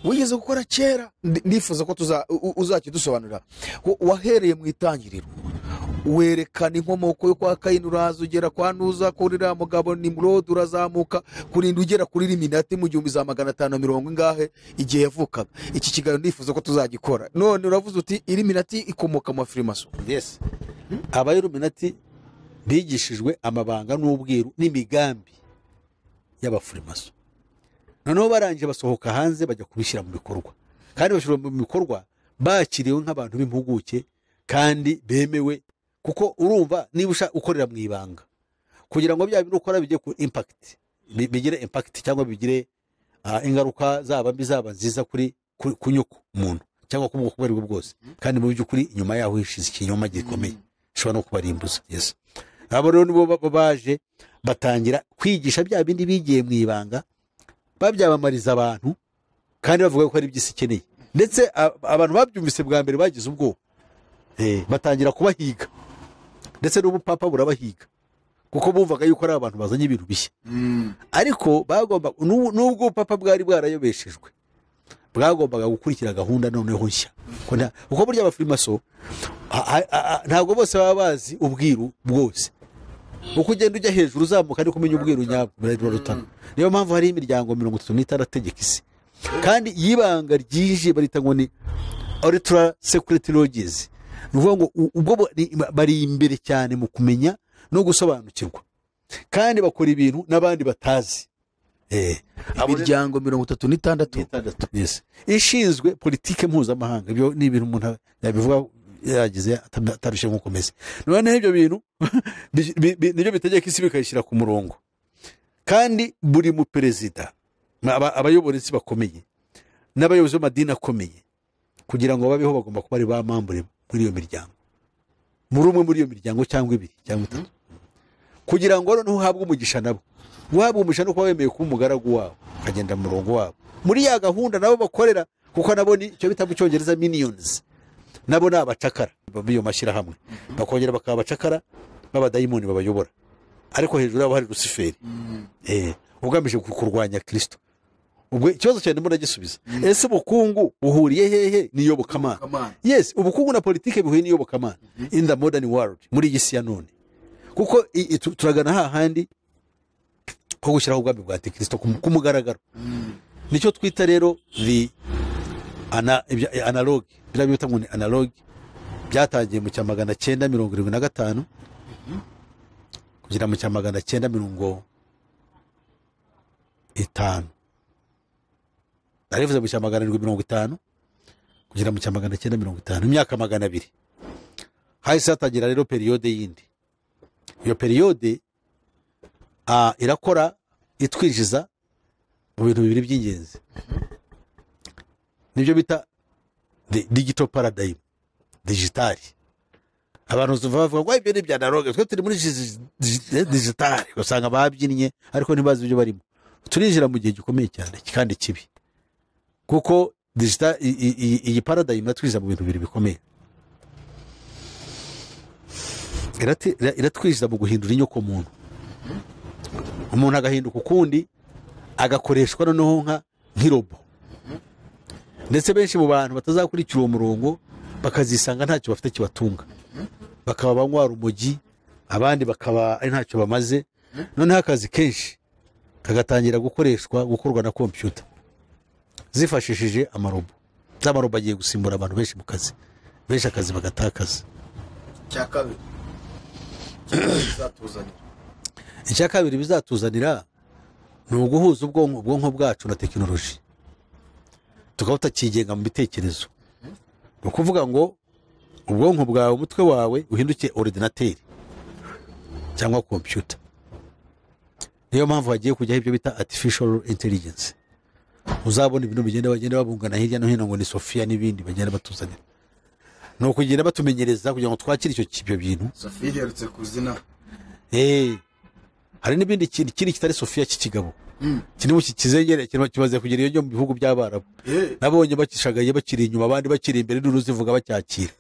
wigeze gukora kera. Ndifuza ko uzakidusobanurira. Wahereye mu itangiriro werekana inkomoko yo kwa Kayini, uraza ugera kwa Nuza, kuri uriya mugabo Nimurodi, urazamuka kurinda ugera kuri Illuminati mu gihumbi za magana atanu mirongo ingahe igihe yavukaga. Iki kiganiro ndifuza ko tuzagikora. None uravuze uti Illuminati ikomoka mu bafirimaso. Yes, aba Illuminati bigishijwe amabanga n'ubwiru n'imigambi y'abafurimaso. Noneho barangije basohoka hanze bajya kubishyira mu bikorwa, kandi bashyira mu bikorwa bakiriwe nk'abantu b'impuguke kandi bemewe, kuko urumva niba ukorera mu ibanga kugira ngo bya bintu ukora bijye ku impact, bigire impact cyangwa bigire ingaruka zaba mbi zaba nziza kuri ku nyoko muntu cyangwa ku bwoko ubwo aribwo bwose, kandi mu by'ukuri inyuma yaho hishize ikinyoma gikomeye gishobora no kubarimbuza. Yes. Abo rero nibo baje batangira kwigisha bya bindi bigiye mu ibanga, babyamamariza abantu kandi bavuga ko ari iby'isi ikeneye. Ndetse abantu babyumvise bwa mbere bagize ubwoba, batangira kubahiga, ndetse n'ubupapa burabahiga kuko bumvaga yuko ari abantu bazanye ibintu bishya. Ariko bagomba, nubwo ubupapa bwari bwarayobeshejwe, bwagombaga gukurikira gahunda noneho nshya. Kuko burya abafirimaso ntabwo bose baba bazi ubwiru bwose. Uko ugenda ujya hejuru uzamuka ariko umenya ubwiru nyabwo birarutana. Niyo mpamvu hari imiryango 36 itegeka isi, kandi y'ibanga ryije barita ngo ni ultra secret lodges. Ni ukuvuga ngo ubwo bari imbere cyane mu kumenya no gusobanukirwa, kandi bakora ibintu n'abandi batazi. Imiryango 36 yes, ishinzwe politike mpuzamahanga. Ibyo ni ibintu umuntu yabivuga yagize atarushye nko komeza. Noneho ibyo bintu nibyo bitegeka isi bikayishyira ku murongo. Kandi buri mu perezida, abayobora isi bakomeye n'abayobozi b'amadini akomeye, kugira ngo babeho bagomba kuba ari ba mambure muri iyo miryango, muri umwe muri iyo miryango cyangwa ibiri cyangwa itatu, kugira ngo noneho uhabwe umugisha nabo. Guhabwa umugisha no kuba wemeye kuba umugaragu wabo, ukagenda mu murongo wabo muri ya gahunda nabo bakorera, kuko nabo ni icyo bita mu Cyongereza minions, nabo ni abacakara b'iyo mashyirahamwe, bakongera bakaba abacakara b'abadayimoni babayobora. Ariko hejuru yabo hari Rusiferi ugamije kurwanya Kristo. Ubwo ikibazo cyane ndimo ndagisubiza, ese ubukungu buhuriye hehe n'iyobokamana? Yes, ubukungu na politike bihuye n'iyobokamana in the modern world, muri iyi si ya none, kuko turagana hahandi ko gushyiraho ubwami bwa Antikristo ku mugaragaro. Nicyo twita rero the analogue, biriya bita ngo ni analogue, byatangiye mu cya 975 kugera mu cya 950. Narivuze mu cya 750 kugera mu cya 950, imyaka 200. Hahise hatangira rero periyode yindi. Iyo periyode irakora itwinjiza mu bintu bibiri by'ingenzi, nibyo bita the digital paradigm, digitali. Abantu bavuga ngo ibyo ni ibya analogue, twe turi muri digitali, usanga babyinnye ariko ntibazi ibyo barimo. Turinjira mu gihe gikomeye cyane kandi kibi, kuko digital iyi paradigm iratwinjiza mu bintu bibiri bikomeye. Iratwinjiza mu guhindura inyoko muntu, umuntu agahinduka ukundi, agakoreshwa noneho nk'irobo. Ndetse benshi mu bantu batazakurikira uwo murongo bakazisanga ntacyo bafite kibatunga, bakaba banywa urumogi, abandi bakaba ari ntacyo bamaze. Noneho akazi kenshi kagatangira gukoreshwa gukorwa na computer zifashishije amarobo. Amarobo agiye gusimbura abantu benshi mu kazi, benshi akazi bagatakaza. Icya kabiri bizatuzanira ni uguhuza ubwonko bwacu na tekinoloji, tukaba tutakigenga mu bitekerezo. Ni ukuvuga ngo ubwonko bwawe, umutwe wawe uhinduke ordinateur cyangwa computer. Niyo mpamvu hagiye kujyaho ibyo bita artificial intelligence. Uzabona ibintu bigenda bagenda babungana hirya no hino ngo ni Sophia n'ibindi bagenda batuzanira. Ni ukugenda batumenyereza kugira ngo twakire ibyo bintu. Sophia iherutse kuzina. Hari n'ibindi kindi kitari Sophia cy'ikigabo. Kirimo kizengere kimaze kugera iyo mu bihugu by'Abarabu. Nabonye bakishagaye bakiri inyuma, abandi bakiri imbere, n'uruzivuga bacyakira.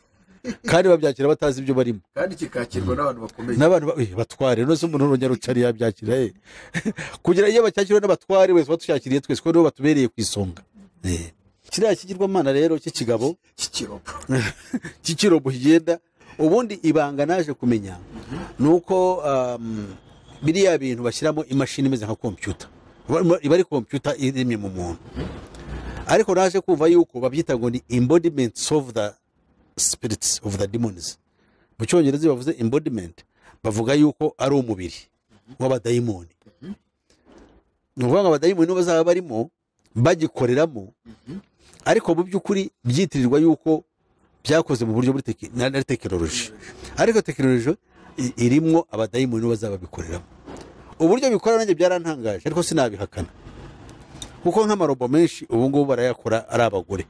Kandi babyakira batazi ibyo barimo. Kandi kikakirwa n'abantu bakomeye. N'abantu batware, no se umuntu uronyarucari yabyakira. Kugira iyo bacyakirwa n'abatware wese batushakiriye twese ko nibo batubereye ku isonga. Kiriya kigirwamana rero cy'ikigabo cy'ikirobo kigenda. Ubundi ibanga naje kumenya nuko biriya bintu bashyiramo imashini imeze nka computer, iba ari computer iremye mu muntu. Ariko naje kumva yuko babyita ngo ni embodiments of the spirits of the demons. Mu Cyongereza bavuze embodiment, bavuga yuko ari umubiri w'abadayimoni. Ni ukuvuga ngo abadayimoni nibo bazaba barimo bagikoreramo, ariko mu by'ukuri byitirirwa yuko byakoze mu buryo buri na tekinoloji, ariko tekinoloji irimwo abadayimoni nibo bazaba babikoreramo. Uburyo bikora nanjye byarantangaje, ariko sinabihakana, kuko nk'amarobo menshi ubu ngubu barayakora ari abagore.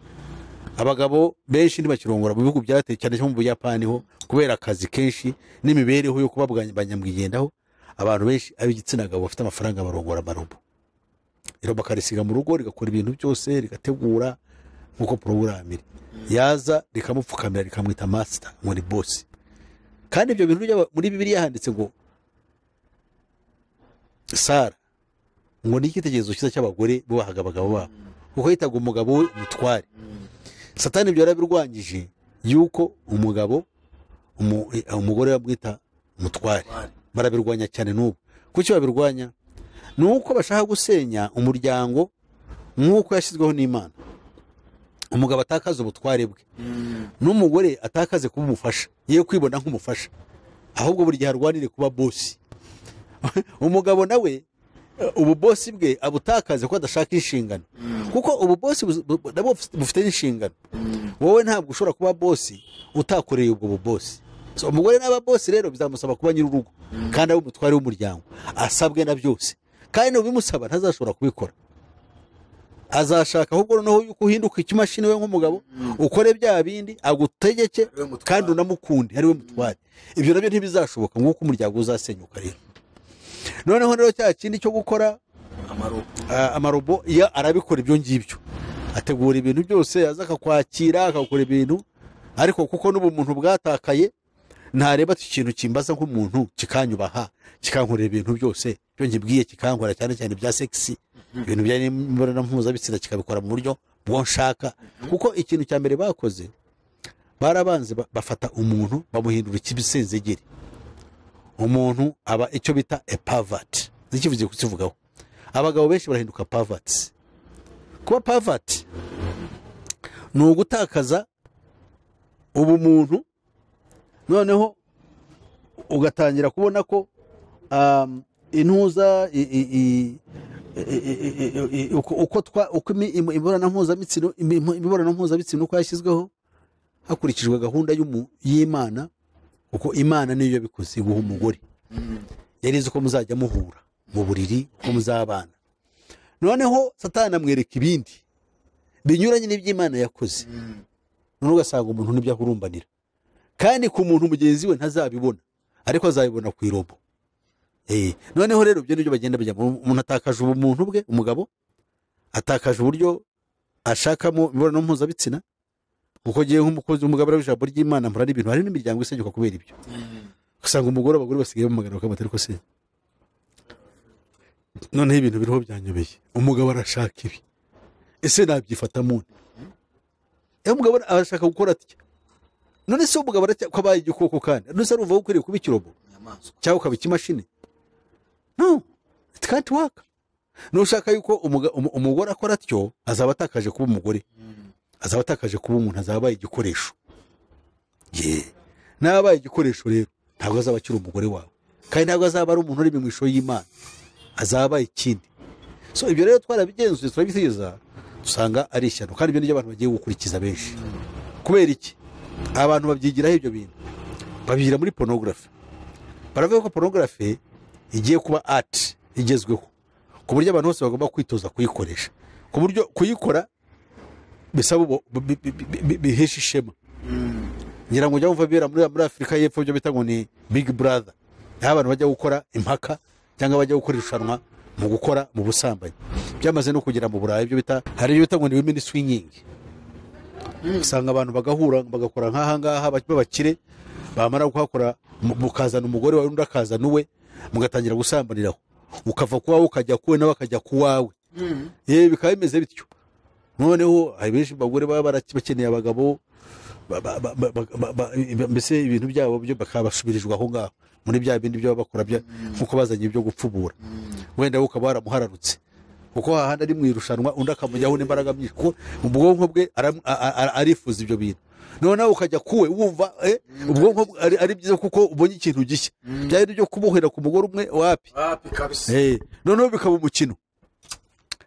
Abagabo benshi ntibakirongora mu bihugu byateye cyane cyo mu Buyapani ho, kubera akazi kenshi n'imibereho yo kuba banyamwigendaho. Abantu benshi ab'igitsina gabo bafite amafaranga barongora amarobo, irobo akarisiga mu rugo rigakora ibintu byose, rigategura nk'uko porogaramu iri, yaza rikamupfukamira, rikamwita master, ngo ni boss. Kandi ibyo bintu muri Bibiliya handitse ngo Sara ngo ni icyitegererezo cyiza cy'abagore bubahaga abagabo babo, kuko yitaga umugabo we umutware. Satani ibyo yarabirwanyije, yuko umugabo umugore bamwita umutware, barabirwanya cyane n'ubu. Kuki babirwanya? Ni uko bashaka gusenya umuryango nk'uko yashyizweho n'Imana. Umugabo atakaza ubutware bwe, n'umugore atakaze kuba umufasha, ye kwibona nk'umufasha, ahubwo buri gihe arwanire kuba bosi. Umugabo nawe ubu bosi bwe abutakaze ko adashaka inshingano, kuko ubu bosi nabwo bufite inshingano. Wowe ntabwo ushobora kuba bosi utakoreye ubwo bubosi. So, umugore n'aba bosi rero bizamusaba kuba nyir'urugo kandi abe umutware w'umuryango, asabwe na byose, kandi nubimusaba ntazashobora kubikora. Azashaka ahubwo noneho yuko uhinduka ikimashini we nk'umugabo, ukore bya bindi agutegeke kandi unamukunde, ari we mutware. Ibyo nabyo ntibizashoboka, nk'uko umuryango uzasenyuka rero. Noneho rero cya kindi cyo gukora amarobo, iyo arabikora ibyo ngibyo, ategura ibintu byose, aza akakwakira akakora ibintu, ariko kuko n'ubumuntu bwatakaye, ntareba ati ikintu kimbaza nk'umuntu kikanyubaha, kikankorera ibintu byose byo nkibwiye, kikankora cyane cyane bya sexy, ibintu bya imibonano mpuzabitsina, kikabikora mu buryo bwo nshaka. Kuko ikintu cya mbere bakoze, barabanze bafata umuntu bamuhindura ikibisenzegeri. Umuntu aba icyo bita a pervert. Nikivuze kukivugaho, abagabo benshi barahinduka perverts. Kuba pervert ni ugutakaza ubumuntu, noneho ugatangira kubona ko intuza uko twa uko imibonano mpuzabitsina uko yashyizweho hakurikijwe gahunda y'Imana, kuko Imana niyo yabikoze iguha umugore, yari izi ko muzajya muhura mu buriri, ko muzabana. Noneho Satani amwereka ibindi binyuranye n'iby'Imana yakoze, noneho ugasanga umuntu nibyo ahurumbanira, kandi ku muntu mugenzi we ntazabibona, ariko azabibona ku irobo. Noneho rero ibyo nibyo bagenda bajya. Umuntu atakaje ubumuntu bwe, umugabo atakaje uburyo ashakamo imibonano mpuzabitsina, kuko ngiye nk'umukozi w'umugabo w'ijambo ry'Imana mpura n'ibintu, hari n'imiryango isenyuka kubera ibyo. Usanga umugore, abagore basigaye bamagana bakamata, ariko se noneho ibintu biriho byanyobeye, umugabo arashaka ibi, ese nabyifatamo nte? Umugabo arashaka gukora atya, none se umugabo ko abaye igikoko, kandi none se arumva ko ukwiriye kuba ikirobo cyangwa ukaba ikimashini? No, it can't work. Nushaka yuko umugore akora atyo, azaba atakaje kuba umugore, azaba atakaje kuba umuntu, azaba abaye igikoresho. N'abaye igikoresho rero ntabwo azaba akiri umugore wawe, kandi ntabwo azaba ari umuntu uri mu ishusho y'Imana, azaba abaye ikindi. So ibyo rero twarabigenzuye, turabitegereza, dusanga ari ishyano, kandi ibyo nibyo abantu bagiye gukurikiza benshi. Kubera iki? Abantu babyigiraho ibyo bintu, babyigira muri pornography. Baravuga ko pornography igiye kuba art igezweho, ku buryo abantu bose bagomba kwitoza kuyikoresha, ku buryo kuyikora bisaba bihesha ishema. Ngira ngo ujya wumva bibera muri Afurika y'Epfo, ibyo bita ngo ni Big Brother, aho abantu bajya gukora impaka cyangwa bajya gukora irushanwa mu gukora mu busambanyi. Byamaze no kugera mu Burayi, ibyo bita, hari ibyo bita ngo ni women swinging. Usanga abantu bagahura bagakora nk'aha ngaha b'abakire, bamara kuhakora mukazana umugore wawe, undi akazana uwe, mugatangira gusambaniraho, ukava kuwawe ukajya kuwe, nawe akajya kuwawe. Bikaba bimeze bityo. Noneho hari benshi bagore baba bakeneye abagabo, mbese ibintu byabo byo bakabasubirijwe aho ngaho muri bya bindi byo bakora nkuko bazanye ibyo gupfubura, wenda wowe ukaba waramuhararutse, kuko hahandi ari mu irushanwa undi akamujyaho n'imbaraga nyinshi, kuko mu bwonko bwe arifuza ibyo bintu. Noneho ukajya kuwe wumva ubwonko ari byiza kuko ubonye ikintu gishya, byari byo kubohera ku mugore umwe wapi. Wapi kabisa. Noneho bikaba umukino.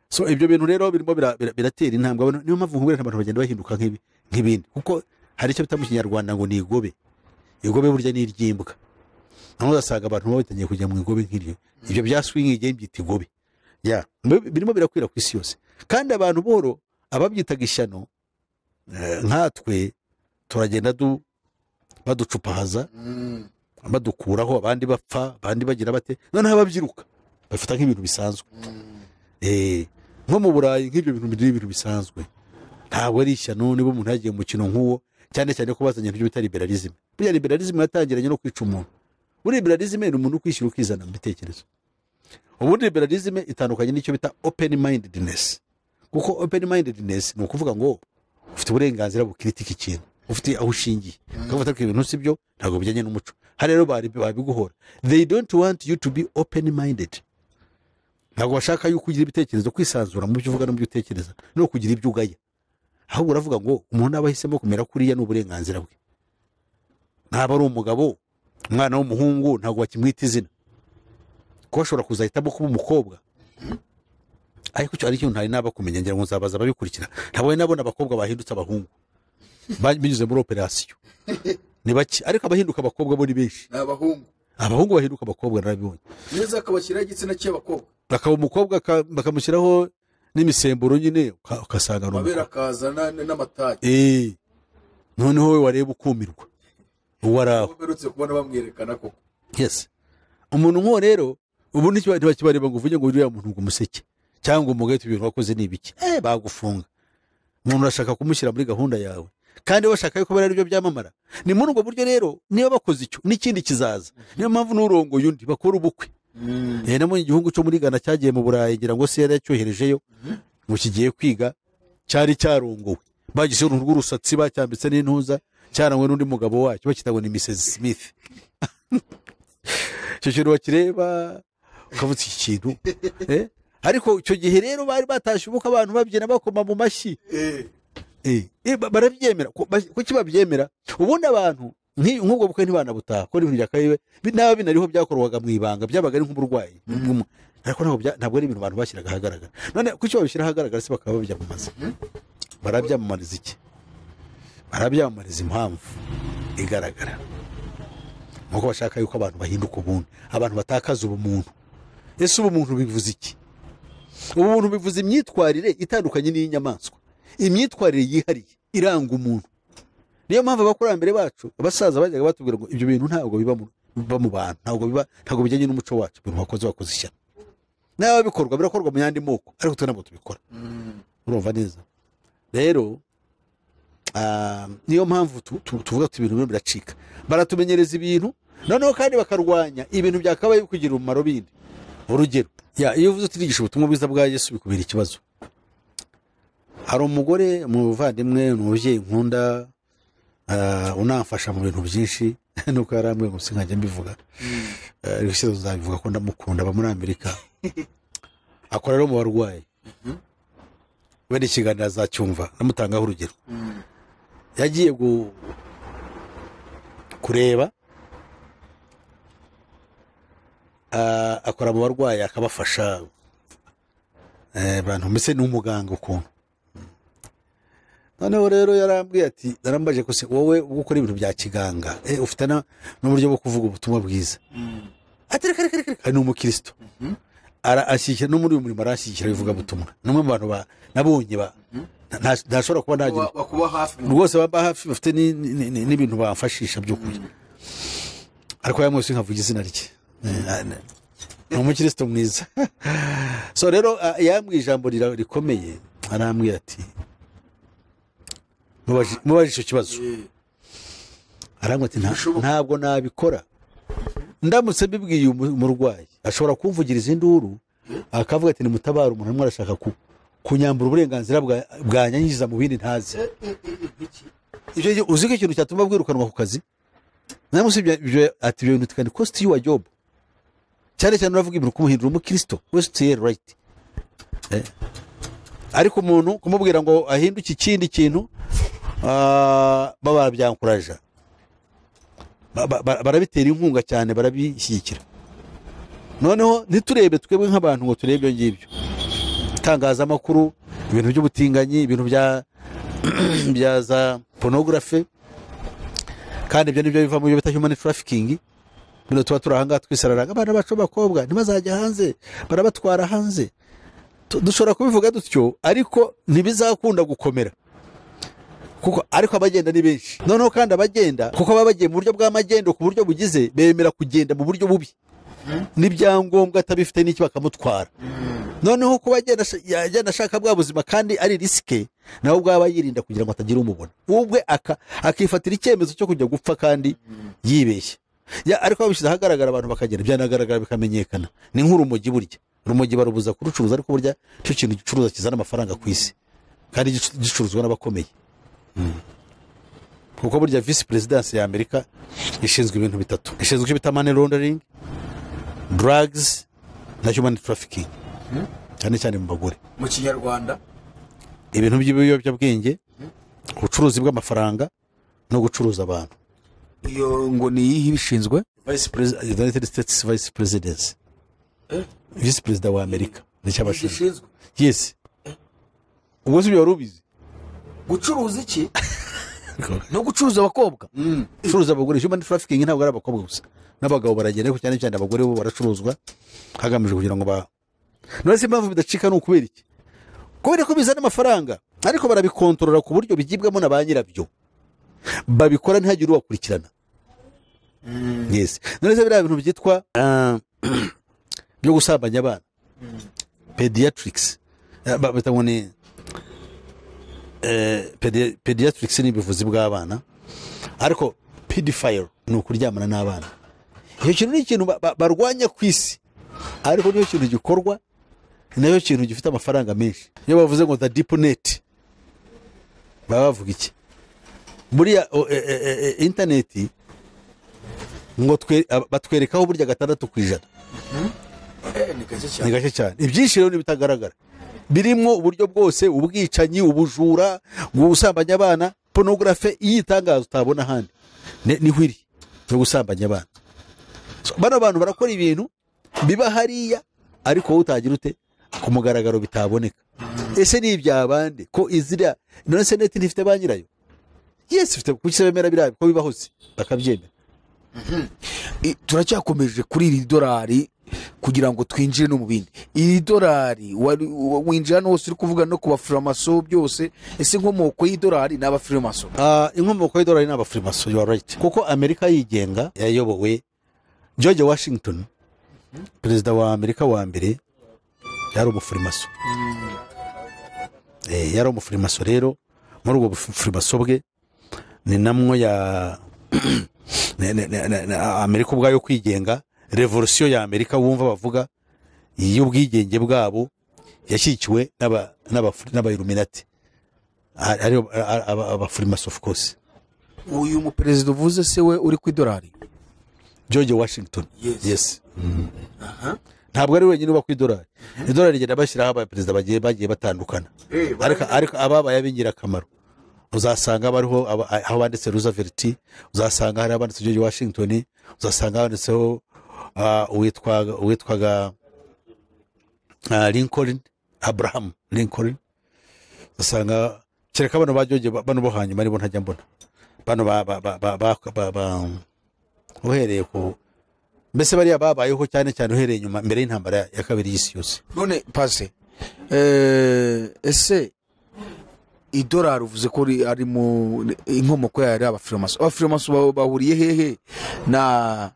So ibyo bintu rero birimo biratera intambwe. Niyo mpamvu nkubwira abantu bagenda bahinduka nk'ibindi, kuko hari icyo bita mu Kinyarwanda ngo ni igobe. Igobe burya ni iry'imbwa. Naho ugasanga abantu batangiye kujya mu igobe nk'iryo. Ibyo bya swing igiye byita igobe. Ya, birimo birakwira ku isi yose. Kandi abantu boro ababyitaga ishyano nkatwe turagenda baducupahaza, badukuraho, abandi bapfa, abandi bagira bate, noneho ababyiruka bafata nk'ibintu bisanzwe. Nko mu Burayi nk'ibyo bintu biri ibintu bisanzwe, ntabwo ari ishyano niba umuntu yagiye mu mukino nk'uwo, cyane cyane ko bazanye ibyo bita liberalism. Burya liberalism yatangiranye no kwica umuntu. Buri liberalism ni umuntu ukwishyira ukizana mu bitekerezo. Ubundi liberalism itandukanye n'icyo bita open mindedness, kuko open mindedness ni ukuvuga ngo ufite uburenganzira bukritika ikintu, ufite aho ushingiye, ukavuga ko ibintu si byo, ntabwo bijyanye n'umuco. Hari rero babiguhora, they don't want you to be open minded. Ntabwo bashaka yuko ugira ibitekerezo, kwisanzura mu byo uvuga no mu byo utekereza, no kugira ibyo ugaya. Ahubwo uravuga ngo umuntu aba ahisemo kumera kuriya ni uburenganzira bwe. Naba ari umugabo, umwana w'umuhungu ntabwo bakimwita izina, kuko ashobora kuzahitamo kuba umukobwa. Ariko icyo ari cyo ntari naba kumenya, ngira ngo nzabaza ababikurikira. Ntabwo nabona abakobwa bahindutse abahungu binyuze muri operasiyo, ni bake, ariko abahinduka abakobwa bo ni benshi. Ni abahungu. Abahungu bahinduka abakobwa narabibonye. Neza, akabashyiraho igitsina cy'abakobwa, bakaba umukobwa, bakamushyiraho n'imisemburo nyine, ugasanga ni amabere akaza n'amatagi. Noneho we wareba ukumirwa uwo ari aho. Uherutse kubona bamwerekana koko. Yes, umuntu nk'uwo rero ubu ntibakibareba ngo uvuge ngo uriya muntu ngo umuseke cyangwa umugahita ibintu wakoze ni ibiki, bagufunga. Umuntu urashaka kumushyira muri gahunda yawe, kandi bashaka yuko bari aribyo byamamara. Ni muri ubwo buryo rero niba bakoze icyo n'ikindi kizaza. Niyo mpamvu n'urongoye undi bakora ubukwe. Namo igihugu cyo muri Ghana cyagiye mu Burayi, ngira ngo se yari yacyoherejeyo ngo kigiye kwiga, cyari cyarongowe, bagise uruhu rw'urusatsi, bacyambitse n'intuza, cyarangwe n'undi mugabo wacyo, bakita ngo ni Mrs Smith. Icyo kintu bakireba ukavutse iki kintu. Ariko icyo gihe rero bari batashye ubukwe, abantu babyina bakoma mu mashyi. Barabyemera. Kuki babyemera? Ubundi abantu nk'ubwo bukwe ntibanabutaha, ko ibintu byakabiwe naba binariho byakorwaga mu ibanga, byabaga ari nk'uburwayi, ariko ntabwo ari ibintu abantu bashyiraga ahagaragara. None kuki babishyira ahagaragara se bakaba babyamamaza? Barabyamamariza iki? Barabyamamariza impamvu igaragara, nuko bashaka yuko abantu bahinduka ubundi, abantu batakaza ubumuntu. Ese ubumuntu bivuze iki? Ubumuntu bivuze imyitwarire itandukanye n'iy'inyamaswa, imyitwarire yihariye iranga umuntu. Niyo mpamvu abakurambere bacu, abasaza, bajyaga batubwira ngo ibyo bintu ntabwo biba mu bantu, ntabwo bijyanye n'umuco wacu. Ibintu wakoze ishyano, naba bikorwa birakorwa mu yandi moko, ariko twe ntabwo tubikora. Urumva neza rero, niyo mpamvu tuvuga tuti ibintu biracika. Baratumenyereza ibintu, noneho kandi bakarwanya ibintu byakabaye kugira umumaro bindi. Urugero, iyo uvuze utirigisha ubutumwa bwiza bwa Yesu bikubera ikibazo. Hari umugore umuvandimwe, umubyeyi nkunda, unamfasha mu bintu byinshi, nuko yarambwiye ngo sinkajya mbivuga, ariko se uzabivuga ko ndamukunda, aba muri Amerika, akora rero mu barwayi. Wenda ikiganiro azacyumva, namutangaho urugero. Yagiye kureba, akora mu barwayi akabafasha, abantu mbese ni umuganga ukuntu. Noneho rero yarambwiye ati, narambaje ko se wowe ubwo ukora ibintu bya kiganga, ufite n'uburyo bwo kuvuga ubutumwa bwiza. Ati reka reka reka, ni umukristo. Arashyikira no muri uyu murimo, arashyikira bivuga butumwa. Numwe mu bantu nabonye ntashobora kuba nagira bakuba hafi rwose, baba hafi, bafite n'ibintu bamfashisha by'ukuri. Ariko yamwese nkavuga izina rye. Ni umukristo mwiza. So rero yambwiye ijambo rikomeye, arambwira ati mubaje icyo kibazo. Arambwira ati ntabwo nabikora, ndamutse mbibwiye umurwayi ashobora kumvugiriza induru, akavuga ati nimutabare, umuntu arimo arashaka kunyambura uburenganzira bwanyanyiza mu bindi ntazi. Ibyo uzi ko ikintu cyatuma bwirukanwa ku kazi? Namusibye ati ibyo bintu can cost you a job. Cyane cyane uravuga ibintu kumuhindura umukristo, west right. Ariko umuntu kumubwira ngo ahinduke ikindi kintu, baba byankuraje, barabitera inkunga cyane, barabishyigikira. Noneho ntiturebe twebwe nk'abantu ngo turebe ibyo ngibyo. Itangazamakuru, ibintu by'ubutinganyi, ibintu bya za pornography, kandi ibyo nibyo biva mu byo bita human trafficking. Bino tuba turi ahangaha twisararanga, abana bacu b'abakobwa ntibazajya hanze, barabatwara hanze. Dushobora kubivuga dutyo, ariko ntibizakunda gukomera, kuko ariko abagenda ni benshi. Noneho kandi abagenda, kuko baba bagiye mu buryo bw'amagendo, ku buryo bugize bemera kugenda mu buryo bubi, n'ibyangombwa atabifite n'iki bakamutwara. Noneho kuba agenda ashaka bwa buzima kandi ari risque, nawe ubwaba yirinda kugira ngo atagira umubona, ubwe akifatira icyemezo cyo kujya gupfa kandi yibeshye. Ariko babishyize ahagaragara, abantu bakagenda, byanagaragara bikamenyekana. Ni nk'urumogi, burya urumogi barubuza kurucuruza, ariko burya cyo kintu gicuruza kizana amafaranga ku isi, kandi gicuruzwa n'abakomeye. Kuko burya vice presidency ya Amerika ishinzwe ibintu bitatu: ishinzwe icyo bita money laundering, drugs na human trafficking, cyane cyane mu bagore. Mu Kinyarwanda? Ibintu by'ibiyobyabwenge, ubucuruzi bw'amafaranga no gucuruza abantu. Iyo ngo ni iyihe ibishinzwe? Vice President, United States Vice Presidency, vice perezida wa Amerika nicyo abashinzwe. Gishinzwe? Yes. Ubwo si ibyo wari ubizi? Gucuruza iki? No gucuruza abakobwa? Gucuruza abagore, human trafficking. Ntabwo ari abakobwa gusa, n'abagabo baragenda, ariko cyane cyane abagore bo baracuruzwa hagamijwe kugira ngo ba none se impamvu bidacika ni ukubera iki? Kubera ko bizana amafaranga, ariko barabikontorora ku buryo bigibwamo na ba nyirabyo babikora, ntihagire ubakurikirana. Yes. None se biriya bintu byitwa byo gusambanya abana, pediatrics, bita ngo ni pediatrics, ni ubuvuzi bw'abana, ariko pedophile ni ukuryamana n'abana. Icyo kintu ni ikintu barwanya ku isi, ariko niyo kintu gikorwa, ni nayo kintu gifite amafaranga menshi. Iyo bavuze ngo the deep net, baba bavuga iki? Buriya interineti ngo batwerekaho burya 6%. Ni gake. Ni Cyane. Gake cyane. Ibyinshi rero n'ibitagaragara birimo uburyo bwose: ubwicanyi, ubujura, gusambanya abana, pornography. Iyi itangazo utabona ahandi niho iri yo gusambanya abana. So, bano bantu barakora ibintu biba hariya, ariko wowe utagira ute ku mugaragaro bitaboneka. Ese ni ibya bande ko iziriya? None se net ntifite ba nyirayo? Yes, ifite. Kuki se bemera biriya ko bibaho se bakabyemera? Turacyakomeje kuri iri dorari kugira ngo twinjire no mu bindi. Iri dorari winjira hano hose uri kuvuga no ku bafuramaso byose. Ese inkomoko y'idorari ni abafuramaso? Inkomoko y'idolari ni abafurimaso, you are right, kuko Amerika yigenga yayobowe George Washington, perezida wa Amerika wa mbere, yari umufurimaso. Yari umufurimaso. Rero muri ubwo bufurimaso bwe ni namwo ya Amerika ubwayo kwigenga, revolution ya Amerika wumva bavuga y'ubwigenge bwabo, yashyigikiwe n'abayiluminati, aribo abafurimaso, of course. Uyu muperezida uvuze se we uri ku idorari? George Washington. Yes. Yes. Ntabwo ari wenyine uba ku idolari. Idolari rigenda bashyiraho abaperezida bagiye batandukana, ariko ababaye ab'ingirakamaro uzasanga bariho aho banditse Roosevelt, uzasanga hari abanditse George Washington, uzasanga handitseho uwitwaga Lincoln, Abraham Lincoln. Usanga kereka bano ba George, bano bo hanyuma nibo ntajya mbona, bano ba uhereye ku mbese bariya babayeho cyane cyane uhereye nyuma, mbere y'intambara ya kabiri y'isi yose. None pase, ese idolari uvuze ko ari mu inkomoko yayo ari abafirimaso, abafirimaso bahuriye hehe na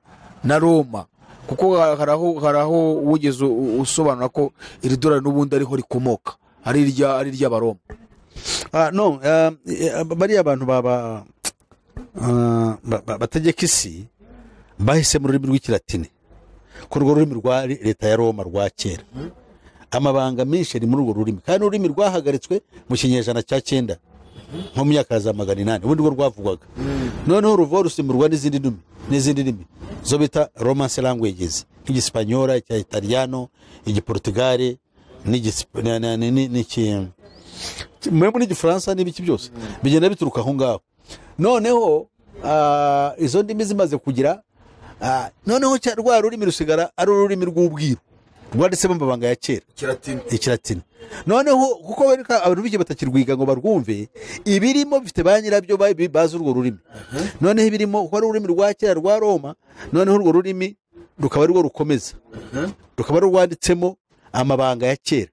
Roma? Kuko hari aho wigeze usobanura ko iri dolari n'ubundi ariho rikomoka, ari iry'Abaroma. No, bariya abantu baba bategeka isi bahise mu rurimi rw'Ikilatini, ko urwo rurimi rwa leta ya Roma rwa kera, amabanga menshi ari muri urwo rurimi, kandi ururimi rwahagaritswe mu kinyejana cya 9, nko mu myaka ya za 800, ubundi rwo rwavugwaga. Noneho ruva rusimburwa n'izindi ndimi zo bita Romance languages, nk'Igisipanyora, icya Italiyano, Igiportugale n'iki mwebwe n'Igifaransa n'ibiki byose bigenda bituruka aho ngaho. Noneho izo ndimi zimaze kugira, noneho rwa rurimi rusigara ari ururimi rw'ubwiru. Rwanditsemo amabanga ya kera, Ikilatini. Noneho kuko bereka abantu b'igihe batakirwiga ngo barwumve, ibirimo bifite ba nyirabyo bazi urwo rurimi. Noneho ibirimo kuko ari ururimi rwa kera rwa Roma, noneho urwo rurimi rukaba arirwo rukomeza, rukaba rwanditsemo amabanga ya kera.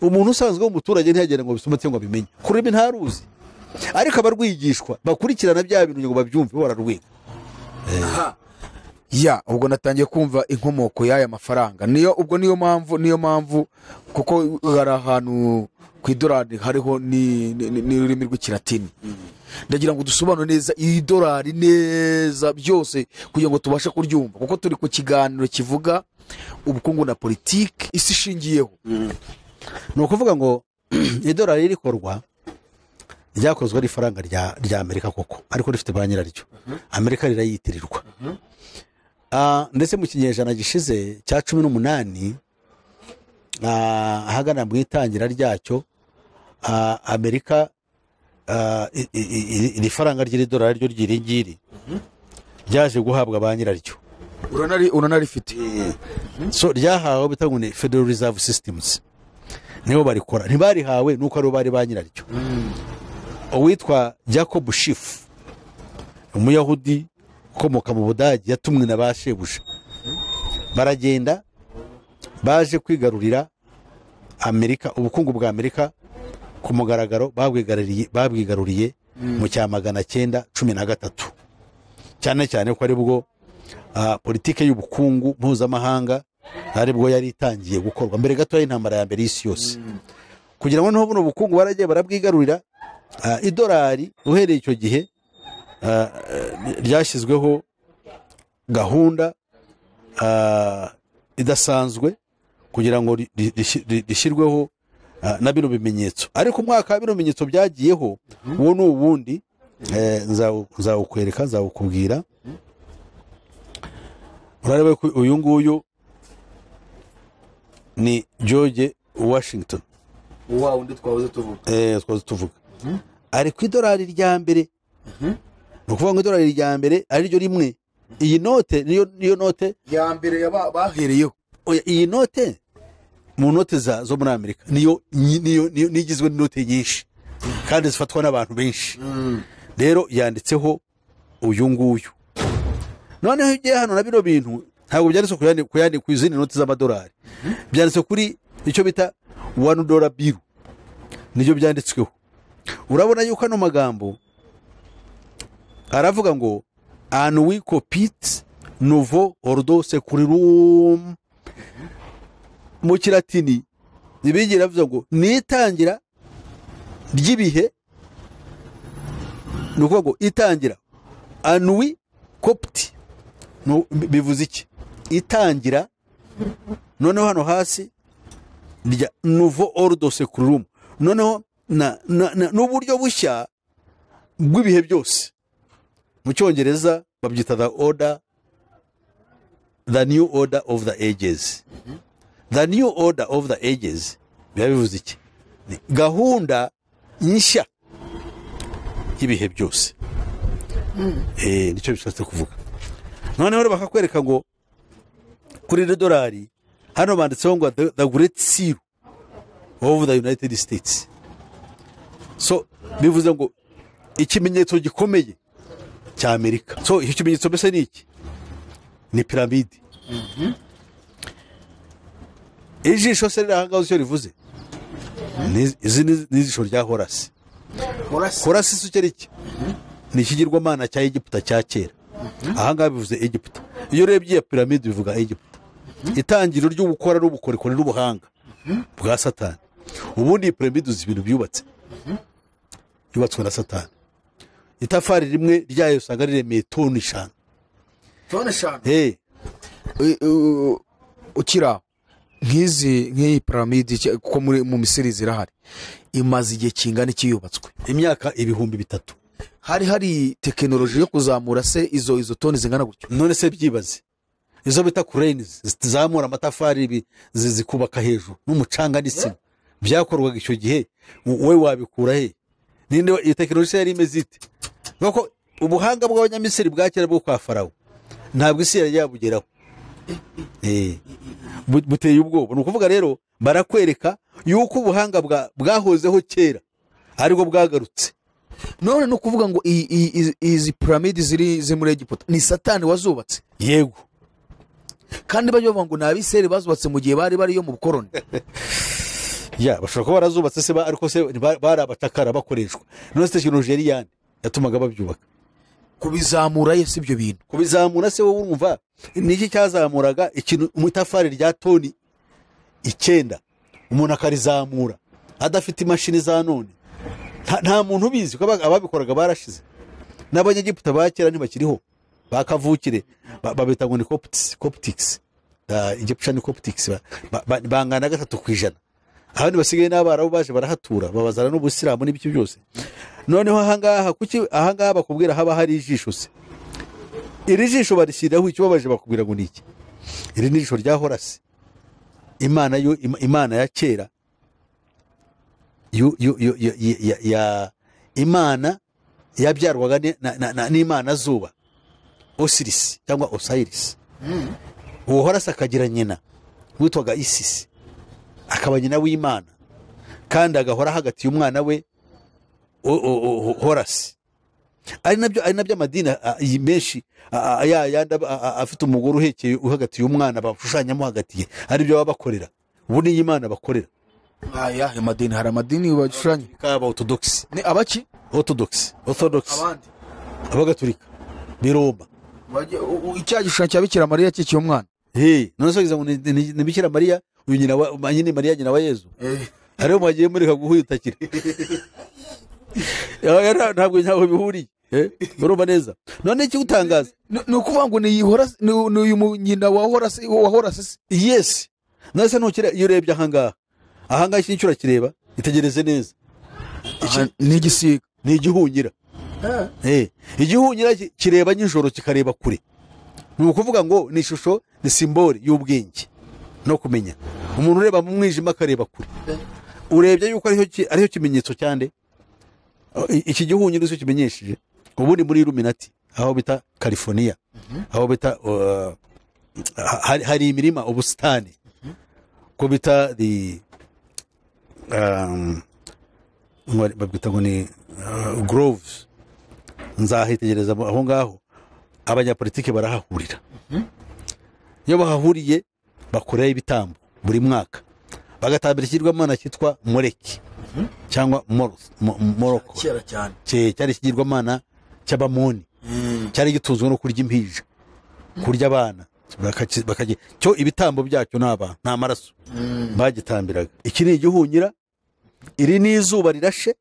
Umuntu usanzwe w'umuturage ntiyagenda ngo bisome cyangwa abimenye, ku rurimi ntaruzi, ariko abarwigishwa bakurikirana bya bintu ngo babyumve, bo bararwiga. Ya, ubwo natangiye kumva inkomoko y'aya mafaranga. Niyo ubwo niyo mpamvu kuko hari ahantu ku idolari hariho ni n'ururimi rw'Ikilatini. Ndagira ngo dusobanure neza idolari neza byose kugira ngo tubashe kuryumva, kuko turi ku kiganiro kivuga ubukungu na politiki isi ishingiyeho. Ni ukuvuga ngo idolari rikorwa ryakozwe ari ifaranga rya Amerika koko, ariko rifite ba nyiraryo. Amerika rirayitirirwa. Ndetse mu kinyejana gishize cya 18, ahagana mu itangira ryacyo, Amerika iri faranga ry'idolari ryo ryiringiri ryaje guhabwa ba nyiraryo. Uranarifite. So ryahawe bita ngo ni Federal Reserve Systems, nibo barikora. Ntibarihawe nuko ari bari ba nyiraryo. Uwitwa Jacob Schiff, umuyahudi ukomoka mu Budage, yatumwe na ba shebuja, baragenda baje kwigarurira Amerika, ubukungu bwa Amerika ku mugaragaro babwigaruriye mu cya 913, cyane cyane ko aribwo politike y'ubukungu mpuzamahanga aribwo yari itangiye gukorwa mbere gato y'intambara ya mbere y'isi yose. Kugira ngo noneho buno bukungu baragiye barabwigarurira, idolari uhereye icyo gihe ryashyizweho gahunda idasanzwe kugira ngo rishyirweho na bino bimenyetso. Ariko umwaka bino bimenyetso byagiyeho uwo ni uwundi, nzawukwereka, nzawukubwira. Urareba ko uyu nguyu ni George Washington, wa wundi twahoze tuvuga. Twahoze tuvuga. Ari ku idolari rya mbere. Ni ukuvuga ngo idolari rya mbere ari ryo rimwe. Iyi note niyo note ya mbere bahereyeho. Iyi note mu note zo muri Amerika niyo nigizwe n'inote nyinshi kandi zifatwa n'abantu benshi. Rero yanditseho uyu nguyu. Noneho ugiye hano na bino bintu ntabwo byanditse kuyandi ku izindi note z'amadolari. Byanditse kuri icyo bita $1 bill, nibyo byanditsweho. Urabona yuko ano magambo aravuga ngo anui copit nouveau ordo securirum. Mu Kilatini ibigira bivuga ngo nitangira ry'ibihe, ni ukuvuga ngo itangira anui copti bivuze iki? Itangira. Noneho hano hasi rya nouveau ordo securirum, noneho n'uburyo bushya bw'ibihe byose. Mu Cyongereza babyita the order, the new order of the ages. The new order of the ages bivuze iki? Gahunda nshya y'ibihe byose. Nicyo bishatse kuvuga. Noneho bakakwereka ngo kuri iri dolari hano banditseho ngo the great seal of the United States. So bivuze ngo ikimenyetso gikomeye cya Amerika. So icyo kimenyetso mbese ni iki? Ni piramide. Ijisho se rirahangaho icyo rivuze? Ni ijisho rya Horasi. Horasi si cyo iki? Ni ikigirwamana cya Egiputa cya kera. Ahangaha bivuze Egiputa. Iyo urebye iya piramide bivuga Egiputa. Itangiriro ry'ubukora n'ubukorikori n'ubuhanga bwa Satani. Ubundi iyi piramide uzi ibintu byubatse, yubatswe na Satani. Itafari rimwe ryayo usanga riremeye toni 5. Toni 5? Ukira nk'izi nk'iyi piramide kuko mu Misiri zirahari, imaze igihe kingana iki yubatswe? Imyaka 3000. Hari tekinoloji yo kuzamura se izo toni zingana gutyo? None se byibaze izo bita cranes zizamura amatafari zikubaka hejuru n'umucanga n'isima, byakorwaga icyo gihe, wowe wabikura he? Ninde iyo tekinoloji yari imeze ite? Kuko ubuhanga bw'abanyamisiri bwa kera bwo kwa Farawo ntabwo isi yari yabugeraho. Buteye ubwoba. Ni ukuvuga rero barakwereka yuko ubuhanga bwahozeho kera aribwo bwagarutse. None ni ukuvuga ngo izi piramide ziri muri Egiputa ni Satani wazubatse? Yego. Kandi bajya bavuga ngo ni Abisirayeli bazubatse mu gihe bari bariyo mu bukoroni. Ya, bashobora kuba barazubatse se, ariko se bari abacakara bakoreshwa. None se tekinoloji yari yande yatumaga babyubaka? Kubizamura ye si ibyo bintu. Kubizamura se wowe urumva niki cyazamuraga ikintu mu itafari rya toni 9 umuntu akarizamura adafite imashini za none? Nta muntu ubizi, kuko ababikoraga barashize. N'Abanyegiputa ba kera ntibakiriho, bakavukire babita ngo ni Coptics, Egyptian Coptics, bangana 3%. Abandi basigaye n'Abarabu baje barahatura, babazana n'Ubusilamu n'ibiki byose. Noneho ahangaha kuki ahangaha bakubwira haba hari ijisho se? Iri jisho barishyiraho ikibabaje, bakubwira ngo ni iki? Iri ni ijisho rya Horasi, imana yo imana ya kera ya imana yabyarwaga n'imana zuba Osiris cyangwa Osiris. Uwo Horasi akagira nyina witwaga Isis, akaba nyina w'Imana, kandi agahora hagati y'umwana we Horasi. Ari nabyo amadini menshi yandi afite umugore uhekeye uhagatiye umwana bashushanyamo hagatiye, ari byo baba bakorera. Ubu ni Imana bakorera. Aya amadini, hari amadini bashushanya kaba Orthodox. Ni abaki? Orthodox. Abandi Abagatulika Biroma. Icya gishushanyo cya Bikira Mariya cyikiye umwana. None se ngo ni Bikira Mariya uyu nyina wa nyine Mariya nyina wa Yezu. Hariho mwagiye mureka guhutakira. Ntabwo bihuriye. Urumva neza. None iki utangaza? Ni ukuvuga ngo ni uyu nyina wa Horasi. Yes. None se ntukire iyo urebye ahangaha. Ahangaha iki nicyo urakireba, itegereze neza. Iki ni igisiga, ni igihunyira. Igihunyira kireba nijoro kikareba kure. Ni ukuvuga ngo ni ishusho, ni simboli y'ubwenge no kumenya. Umuntu ureba mu mwijima akareba kure. Urebye yuko ariho kimenyetso cyande. Iki gihunyira cyo kimenyesheje. Ubundi muri Illuminati aho bita California, aho bita hari imirima ubusitani ko bita the babwita ngo ni groves. Nzahitegereza aho ngaho abanyapolitike barahahurira. Iyo bahahuriye bakorera ibitambo buri mwaka, bagatambira ikigirwamana cyitwa Moleki cyangwa Moroko. Kera cyane cyari ikigirwamana cy'Abamoni, cyari gitunzwe no kurya impinja, kurya abana, cyo ibitambo byacyo n'abana nta maraso bagitambiraga. Iki ni igihunyira, iri ni izuba rirashe.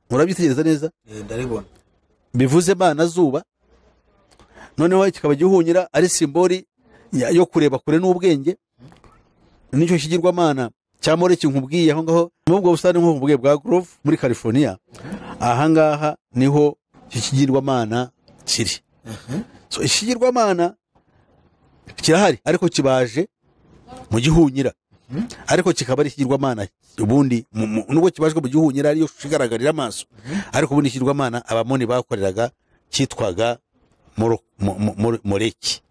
Urabyitegereza neza? Ndaribona. Bivuze Imana zuba. Noneho kikaba gihunyira ari simboli yo kureba kure n'ubwenge. Nicyo kigirwamana cya Moleki nkubwiye aho ngaho mu bwo busitani nkubwiye bwa Grove muri California. Aha ngaha niho ikigirwamana kiri. So ikigirwamana kirahari ariko kibaje mu gihunyira, ariko kikaba ari ikigirwamana ubundi nubwo kibajwe mu gihunyira ariyo shigaragarira amaso, ariko ubundi ikigirwamana Abamoni bakoreraga cyitwaga Moleki,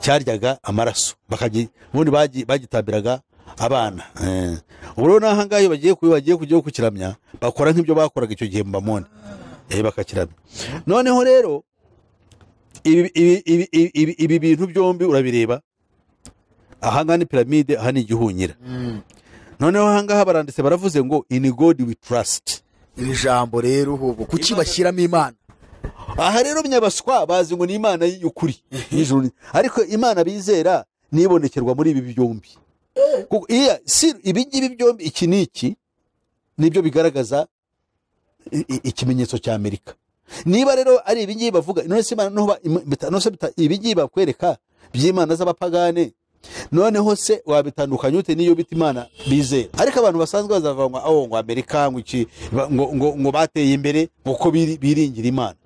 cyaryaga amaraso, ubundi bagitambiraga abana. Ubu rero n'aha ngaha iyo bagiye kujya kukiramya bakora nk'ibyo bakoraga icyo gihe mu Bamoni, bakakiramya. Noneho rero ibi bintu byombi urabireba, aha ngaha ni piramide, aha ni igihunyira. Noneho aha ngaha baranditse baravuze ngo in God we trust. Iri jambo rero ubu kuki bashyiramo Imana? Aha rero nyabaswa bazi ngo ni Imana y'ukuri y'ijuru, ariko Imana bizera nibonekerwa muri ibi byombi. Kuko iya si ibi ngibi byombi, iki n'iki nibyo bigaragaza ikimenyetso cya Amerika. Niba rero ari ibi ngibi bavuga, none se Imana no se ibi ngibi bakwereka by'Imana z'abapagane, noneho se wabitandukanya ute niyo bita Imana bizera? Ariko abantu basanzwe bazavuga ngo aho ngo Amerika ngo iki ngo bateye imbere ngo biringira Imana,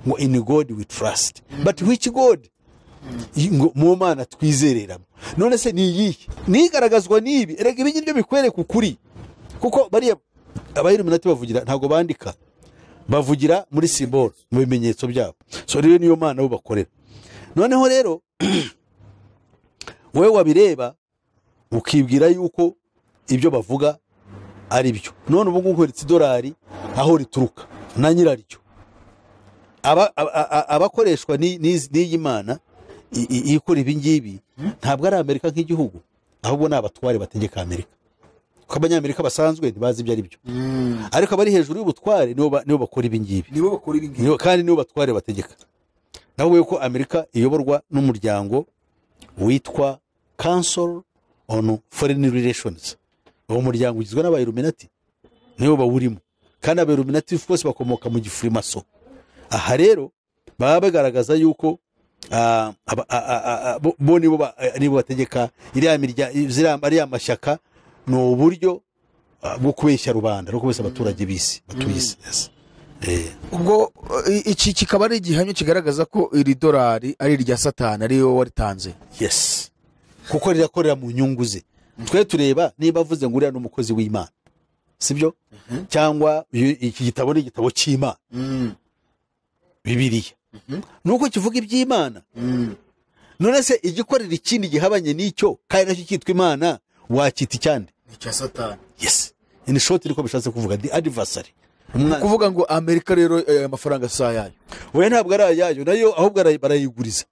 ngo in God we trust. But which God? Ngo mu Mana twizereramo. None se ni iyihe? Nigaragazwa n'ibi. Erega ibi ngibyo bikwereka ukuri, kuko bariya Abayiluminati bavugira ntabwo bandika, bavugira muri symbol, mu bimenyetso byabo. So rero niyo Mana bo bakorera. Noneho rero Wowe wabireba ukibwira yuko ibyo bavuga ari byo. None ubu ngubu nkweretse idolari aho rituruka na nyiraryo, abakoreshwa n'iyi mana ikora ibi ngibi ntabwo ari Amerika nk'igihugu, ahubwo ni abatware bategeka Amerika, kuko Abanyamerika basanzwe ntibazi ibyo ari byo, ariko abari hejuru y'ubutware nibo bakora ibi ngibi. Nibo bakora ibi ngibi. Kandi nibo batware bategeka. Naho ko Amerika iyoborwa n'umuryango witwa Council on Foreign Relations. Uwo muryango ugizwe n'aba-Illuminati, nibo bawurimo, kandi aba-Illuminati bose bakomoka mu gifurimaso. Aha rero baba bagaragaza yuko bo nibo bategeka iriya mirya, ariya mashyaka. Ni uburyo bwo kubeshya rubanda no kubeshya abaturage b'isi batuye isi. Yes. Ubwo iki kikaba ari igihamya kigaragaza ko iri dolari ari irya Satani, ariyo waritanze. Yes, kuko rirakorera mu nyungu ze. Twe tureba niba avuze ngo uriya ni umukozi w'Imana, sibyo? Cyangwa iki gitabo ni igitabo cy'Imana, Bibiliya, nuko kivuga iby'Imana. None se igikorera ikindi gihabanye n'icyo kandi nacyo cyitwa Imana wakita icyande? Ni icya Satani. Yes, in short niko bishatse kuvuga, the adversary, umwanzi. Kuvuga ngo Amerika rero aya mafaranga si ayayo? We, ntabwo ari ayayo nayo, ahubwo barayiguriza,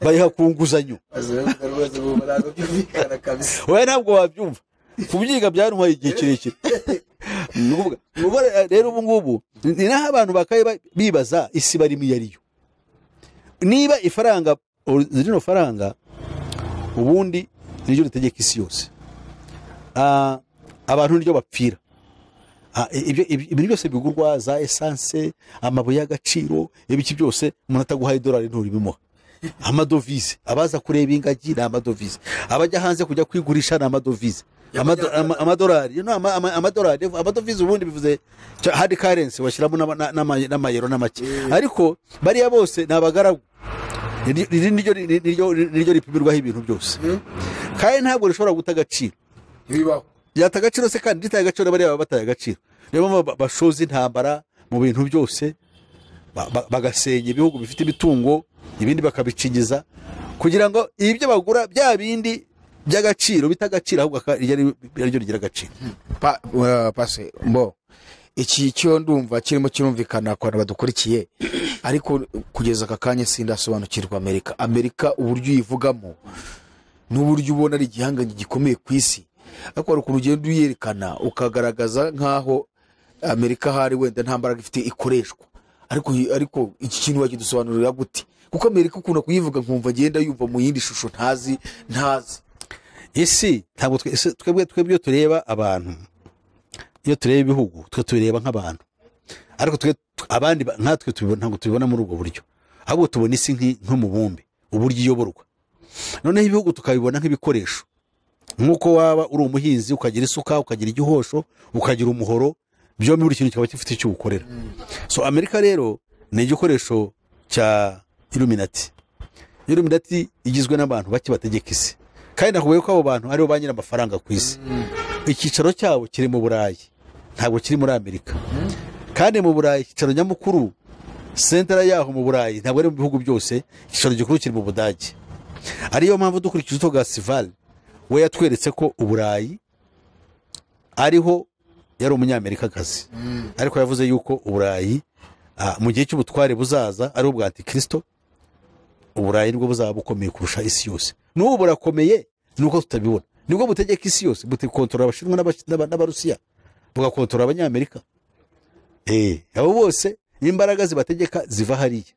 bayiha ku nguzanyo. Oya, ntabwo wabyumva, kubyiga byantwaye igihe kirekire. Ni ukuvuga rero ubu ngubu ni naho abantu bakaye bibaza isi barimo iyo ariyo. Niba ifaranga, rino faranga ubundi niryo ritegeka isi yose, abantu niryo bapfira. Ibintu byose bigurwa, za essence, amabuye y'agaciro, ibiki byose, umuntu ataguhaye idolari nturibimuha. Amadovize, abaza kureba ingagi ni amadovize, abajya hanze kujya kwigurisha ni amadovize. Amadolari, amadolari, amadovize ubundi bivuze hard currency, bashyiramo n'amayero n'amake, ariko bariya bose ni abagaragu. Iri niryo ripimirwaho ibintu byose, kandi ntabwo rishobora guta agaciro. Ntibibaho. Ryata agaciro se? Kandi ritaye agaciro, bariya baba bataye agaciro. Niyo mpamvu bashoza intambara mu bintu byose, bagasenya ibihugu bifite imitungo, ibindi bakabicinyiza kugira ngo ibyo bagura bya bindi by'agaciro bita agaciro, ahubwo iryo ariryo rigira agaciro. Pase mbo iki cyo ndumva kirimo kirumvikana ku bantu badukurikiye, ariko kugeza aka kanya sindasobanukirwa Amerika uburyo uyivugamo n'uburyo ubona ari igihangange gikomeye ku isi, ariko hari ukuntu ugenda uyerekana ukagaragaza nk'aho Amerika hari wenda nta mbaraga ifite ikoreshwa. Ariko iki kintu wakidusobanurira gute? Kuko Amerika ukunda kuyivuga nkumva agenda yumva mu yindi shusho ntazi. Isi ntabwo isi twebwe iyo tureba abantu, iyo tureba ibihugu, twe tubireba nk'abantu, ariko twe abandi nkatwe ntabwo tubibona muri ubwo buryo, ahubwo tubona isi nk'umubumbe, uburyo iyoborwa. Noneho ibihugu tukabibona nk'ibikoresho, nk'uko waba uri umuhinzi ukagira isuka, ukagira igihosho, ukagira umuhoro, byombi buri kintu kikaba gifite icyo ukorera. So Amerika rero ni igikoresho cya Illuminati. Illuminati igizwe n'abantu bake bategeka isi, kandi nakubwiye ko abo bantu aribo ba nyiri amafaranga ku isi. Icyicaro cyabo kiri mu Burayi, ntabwo kiri muri Amerika. Kandi mu Burayi icyicaro nyamukuru, sentara yaho mu Burayi, ntabwo ari mu bihugu byose, icyicaro gikuru kiri mu Budage. Ariyo mpamvu dukurikije uto Gasival, we yatweretse ko Uburayi ariho, yari Umunyamerikakazi, ariko yavuze yuko Uburayi mu gihe cy'ubutware buzaza ari ubwa Antikristo, Uburayi nibwo buzaba bukomeye kurusha isi yose. N'ubu burakomeye, nuko tutabibona. Nibwo butegeka isi yose, bukontorora Abashinwa n'Abarusiya, bugakontorora Abanyamerika. Abo bose imbaraga zibategeka ziva hariya.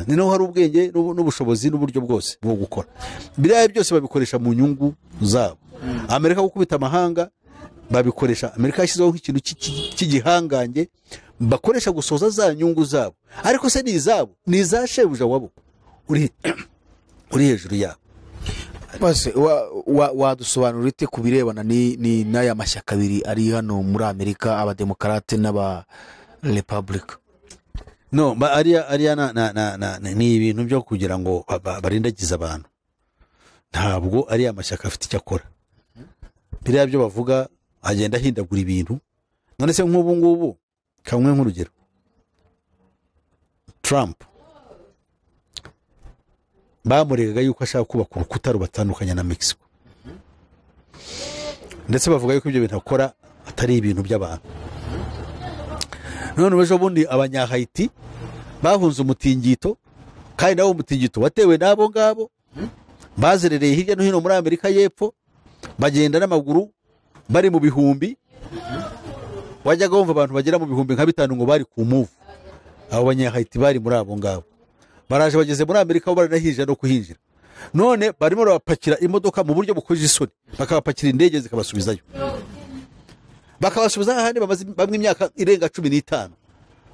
Ni naho hari ubwenge n'ubushobozi n'uburyo bwose bwo gukora biriya byose, babikoresha mu nyungu zabo. Amerika gukubita amahanga babikoresha. Amerika yashyizeho nk'ikintu cy'igihangange bakoresha gusoza za nyungu zabo, ariko se ni izabo? Ni iza shebuja wabo uri hejuru yabo. Bose wadusobanurira ute ku birebana n'aya mashyaka abiri ari hano muri Amerika, Abademokarate n'aba Republika? No, ariya na ni ibintu byo kugira ngo barindagize abantu. Ntabwo ariya mashyaka afite icyo akora. Biriya byo bavuga, agenda ahindagura ibintu. None se nk'ubu ngubu, kamwe nk'urugero, Trump Bamuregaga yuko ashaka kubaka urukuta rubatandukanya na Mexico, ndetse bavuga yuko ibyo bintu akora atari ibintu by'abantu. None ejo bundi Abanyahayiti bahunze umutingito, kandi nawo umutingito watewe n'abo ngabo bazerereye hirya no hino muri Amerika y'Epfo, bagenda n'amaguru bari mu bihumbi. Wajyaga wumva abantu bagera mu bihumbi nka 5 ngo bari ku muvu. Abo Banyahayiti bari muri abo ngabo baraje bageze muri Amerika, bo baranahije no kuhinjira. None barimo barabapakira imodoka mu buryo bukoje isoni, bakabapakira indege zikabasubizayo, bakabasubiza ahandi bamaze bamwe imyaka irenga 15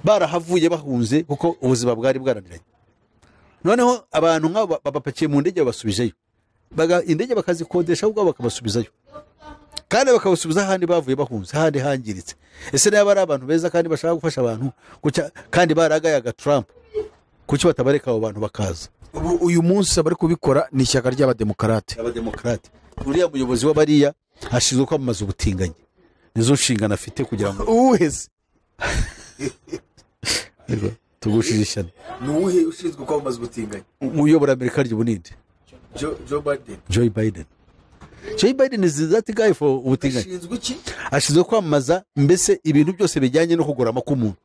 barahavuye bahunze, kuko ubuzima bwari bwaraniranye. Noneho abantu nk'abo babapakiye mu ndege babasubijeyo, indege bakazikodesha ubwabo bakabasubizayo, kandi bakabasubiza ahandi bavuye bahunze, ahandi hangiritse. Ese niba ari abantu beza kandi bashaka gufasha abantu, kandi baragayaga Trump, kuki batabareka abo bantu bakaza? Ubu uyu munsi abari kubikora ni ishyaka ry'Abademokarate. Abademokarate, uriya muyobozi w'abariya ashinzwe kwamamaza ubutinganyi, nizo nshingano afite kugira ngo uwuheze tugushije ishyano. Ni uwuhe ushinzwe kwamamaza ubutinganyi? Uyobora Amerika ry'ubuninde, Joe Biden. Joe Biden. Joe Biden is that guy for ubutinganyi. Ashinzwe iki? Ashinzwe kwamamaza mbese ibintu byose bijyanye no kugorama k'umuntu,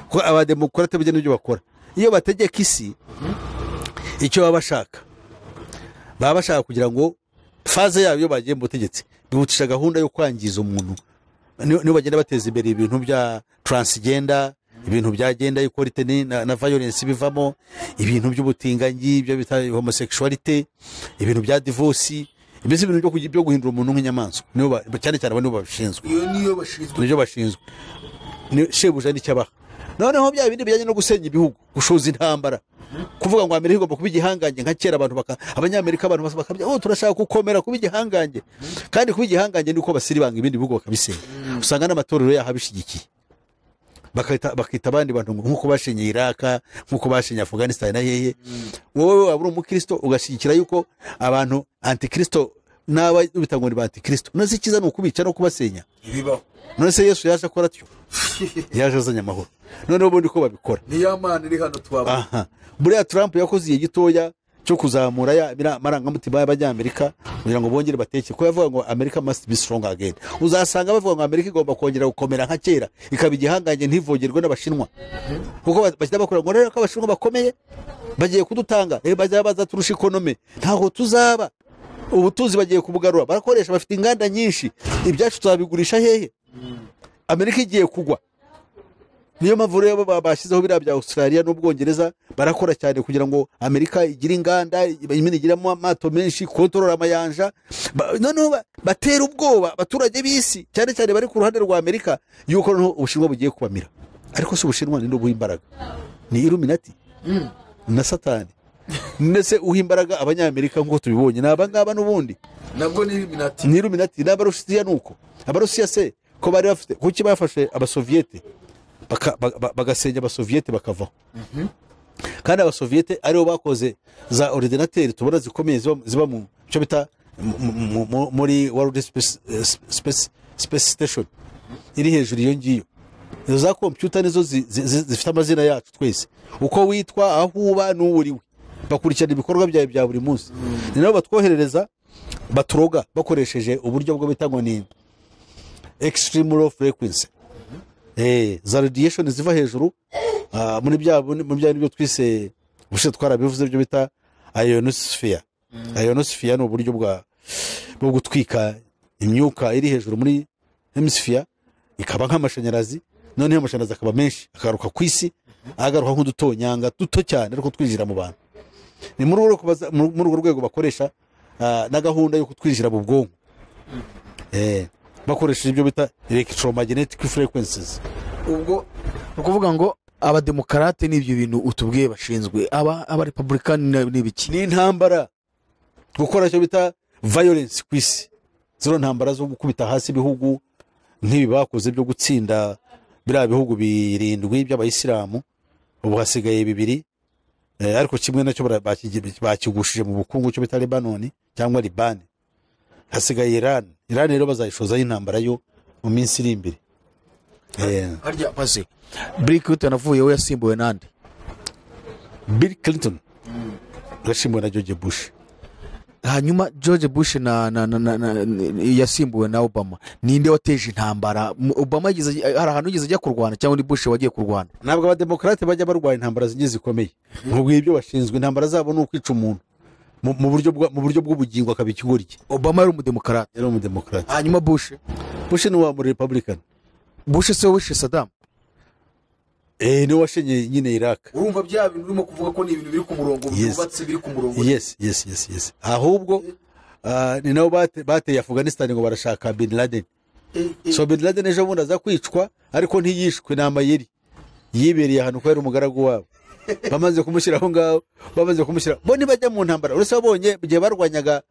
kuko Abademokarate bijyanye n'ibyo bakora. Iyo bategeka isi, icyo baba bashaka, baba bashaka kugira ngo faze yabo iyo bagiye mu butegetsi bihutisha gahunda yo kwangiza umuntu. Niyo bagenda bateza imbere ibintu bya transgender, ibintu bya gender equality na violence bivamo, ibintu by'ubutinganyi, ibyo bita homosexuality, ibintu bya divorce, mbese ibintu byo guhindura umuntu nk'inyamaswa. Niyo cyane cyane abo nibo babishinzwe. Iyo niyo bashinzwe. Niyo bashinzwe. Ni shebuja n'icyabaha. Noneho bya bindi bijyanye no gusenya ibihugu, gushoza intambara, kuvuga ngo Amerika igomba kuba igihangange nka kera, abantu Abanyamerika abantu bakabya, oh turashaka gukomera kuba igihangange. Kandi kuba igihangange niko basiribanga ibindi bihugu bakabisenya. Usanga n'amatorero yaho abishigikiye, bakita abandi bantu nkuko bashenye Iraq, nkuko bashenye Afghanistan na hehe. Wowe waba uri umukristo ugashigikira yuko abantu antikristo n'aba bita ngo ni ba antikristo, none se ikiza ni ukubica no kubasenya? Ibibaho. None se Yesu yaje akora atyo? Yaje azanye amahoro. Noneho ubundi ko babikora, ni ya Mana iri hano twaba. Aha buriya Trump yakoze igihe gitoya cyo kuzamura ya marangamutima y'Abanyamerika kugira ngo bongere bateke, ko yavuga ngo America must be strong again. Uzasanga bavuga ngo Amerika igomba kongera gukomera nka kera, ikaba igihangange ntivogerwe n'Abashinwa, kuko bashyira bakora ngo rero ko Abashinwa bakomeye bagiye kudutanga, bazaba bazaturusha economy, ntaho tuzaba. Ubutunzi bagiye kubugarura, barakoresha, bafite inganda nyinshi, ibyacu tuzabigurisha hehe? Amerika igiye kugwa. Niyo mpamvu rero bashyizeho biriya bya Australia n'Ubwongereza, barakora cyane kugira ngo Amerika igire inganda, imene igiramo amato menshi, kontrola amayanja. Noneho batera ubwoba abaturage b'isi, cyane cyane bari ku ruhande rwa Amerika, yuko noneho Ubushinwa bugiye kubamira. Ariko si Ubushinwa ni ubuha imbaraga, ni Illuminati na Satani. Ndetse uha imbaraga Abanyamerika nk'uko tubibonye ni abangaba n'ubundi nabwo ni Illuminati. Ni Illuminati n'Abarusiya. Nuko Abarusiya se ko bari bafite, kuki bafashe Abasoviete bagasenya Abasoviete bakavaho? Kandi Abasoviete aribo bakoze za ordinateur tubona zikomeye ziba mu cyo bita muri World Space Station iri hejuru iyo ngiyo. Izo za computer nizo zifite amazina yacu twese, uko witwa, aho uba n'uwuriwe, bakurikirana ibikorwa byawe bya buri munsi. Ni nabo batwoherereza, baturoga bakoresheje uburyo bwo bita ngo ni extreme low frequency, za radiation ziva hejuru, muri bya byo twise ubushe twarabivuze byo bita ionosphere. Ionosphere ni uburyo bwo gutwika imyuka iri hejuru muri hemisphere ikaba nk'amashanyarazi. Noneho amashanyarazi akaba menshi akagaruka ku isi, agaruka nk'udutonyanga duto cyane ariko twinjira mu bantu. Ni muri urwo rwego bakoresha na gahunda yo kutwinjira mu bwonko, bakoresheje ibyo bita electromagnetic frequencies. Ubwo ni ukuvuga ngo Abademokarate n'ibyo bintu utubwiye bashinzwe, Abarepublikani n'ibiki? Ni intambara, gukora icyo bita violence ku isi, zero ntambara zo gukubita hasi ibihugu nk'ibi bakoze byo gutsinda biriya bihugu 7 by'Abayisilamu, ubu hasigaye 2, ariko kimwe nacyo bakigushije mu bukungu cyo bita Lebanon cyangwa Liban. Hasigaye Iran. Iran rero bazayishozaho intambara yo mu minsi iri imbere. Harya pase Bill Clinton avuyeho yasimbuwe nande? Bill Clinton Yasimbuwe na George Bush. Hanyuma George Bush na yasimbuwe na Obama. Ninde wateje intambara? Obama yigeze, hari ahantu yigeze ajya kurwana cyangwa ni Bush wagiye kurwana? Ntabwo abademokarate bajya barwanya intambara zigiye zikomeye. Nkubwo ibyo bashinzwe, intambara zabo ni ukwica umuntu mu buryo bw'ubugingo akaba ikigoryi. Obama yari umudemokarate. Yari umudemokarate. Hanyuma Bush? Bush ni wa muri Republican. Bush se wishe Saddam? Ni washenye nyine Iraq. Urumva bya bintu urimo kuvuga ko ni ibintu biri ku murongo, byubatse biri ku murongo. Yes. Ahubwo ni nabo bateye Afghanistan ngo barashaka Bin Laden. So Bin Laden ejo bundi aza kwicwa, ariko ntiyishwe n'amayeri. Yibereye ahantu ko yari umugaragu wabo. Bamaze kumushyira aho ngaho, bamaze kumushyira. Bo nibajya mu ntambara, uretse babonye igihe barwanyaga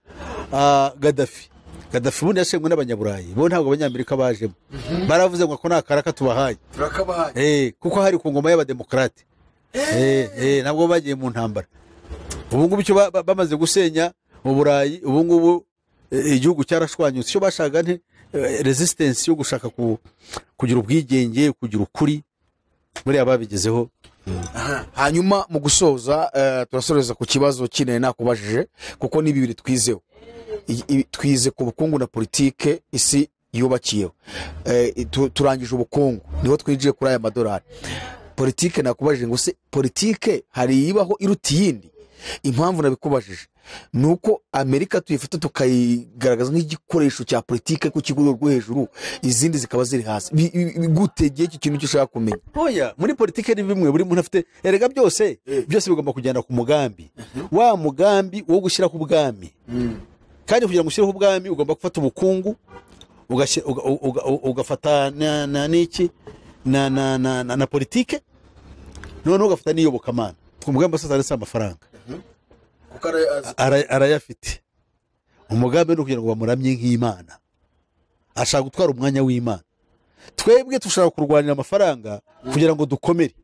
Gaddafi. Gaddafi bundi yashengwe n'abanyaburayi, bo ntabwo abanyamerika bajemo. Baravuze ngo ko nta karaka tubahaye. Turakabahaye. Kuko hari ku ngoma y'abademokarate. Ntabwo bagiye mu ntambara. Ubu ngubu icyo bamaze gusenya mu Burayi, ubu ngubu igihugu cyarashwanyutse. Icyo bashaka nti resistance yo gushaka kugira ubwigenge, kugira ukuri, buriya babigezeho. Hanyuma mu gusoza turasoreza ku kibazo kinene nakubajije, kuko ni bibiri twizeho. Twize ku bukungu na politike isi yubakiyeho. Turangije ubukungu niho twinjiye kuri aya madolari. Politike nakubajije ngo se politike hari ibaho iruta iyindi? Impamvu nabikubajije nuko Amerika tuyifata tukayigaragaza nk'igikoresho cya politike ku kiguriro rwo hejuru, izindi zikaba ziri hasi. Gutegeye iki kintu cyo ushaka kumenya? Oya, muri politike ni bimwe buri muntu afite, erega byose byose bigomba kugenda ku mugambi. Wa mugambi wo gushyira ku bwami. Kandi kugira ngo ushyireho ubwami ugomba gufata ubukungu, ugafata na niki na na na na politike, noneho ugafata n'iyobokamana. Umugambi wa Satani si amafaranga, arayafite. Umugambi ni ukugira ngo bamuramye nk'Imana, ashaka gutwara umwanya w'Imana. Twebwe dushaka kurwanira amafaranga kugira ngo dukomere,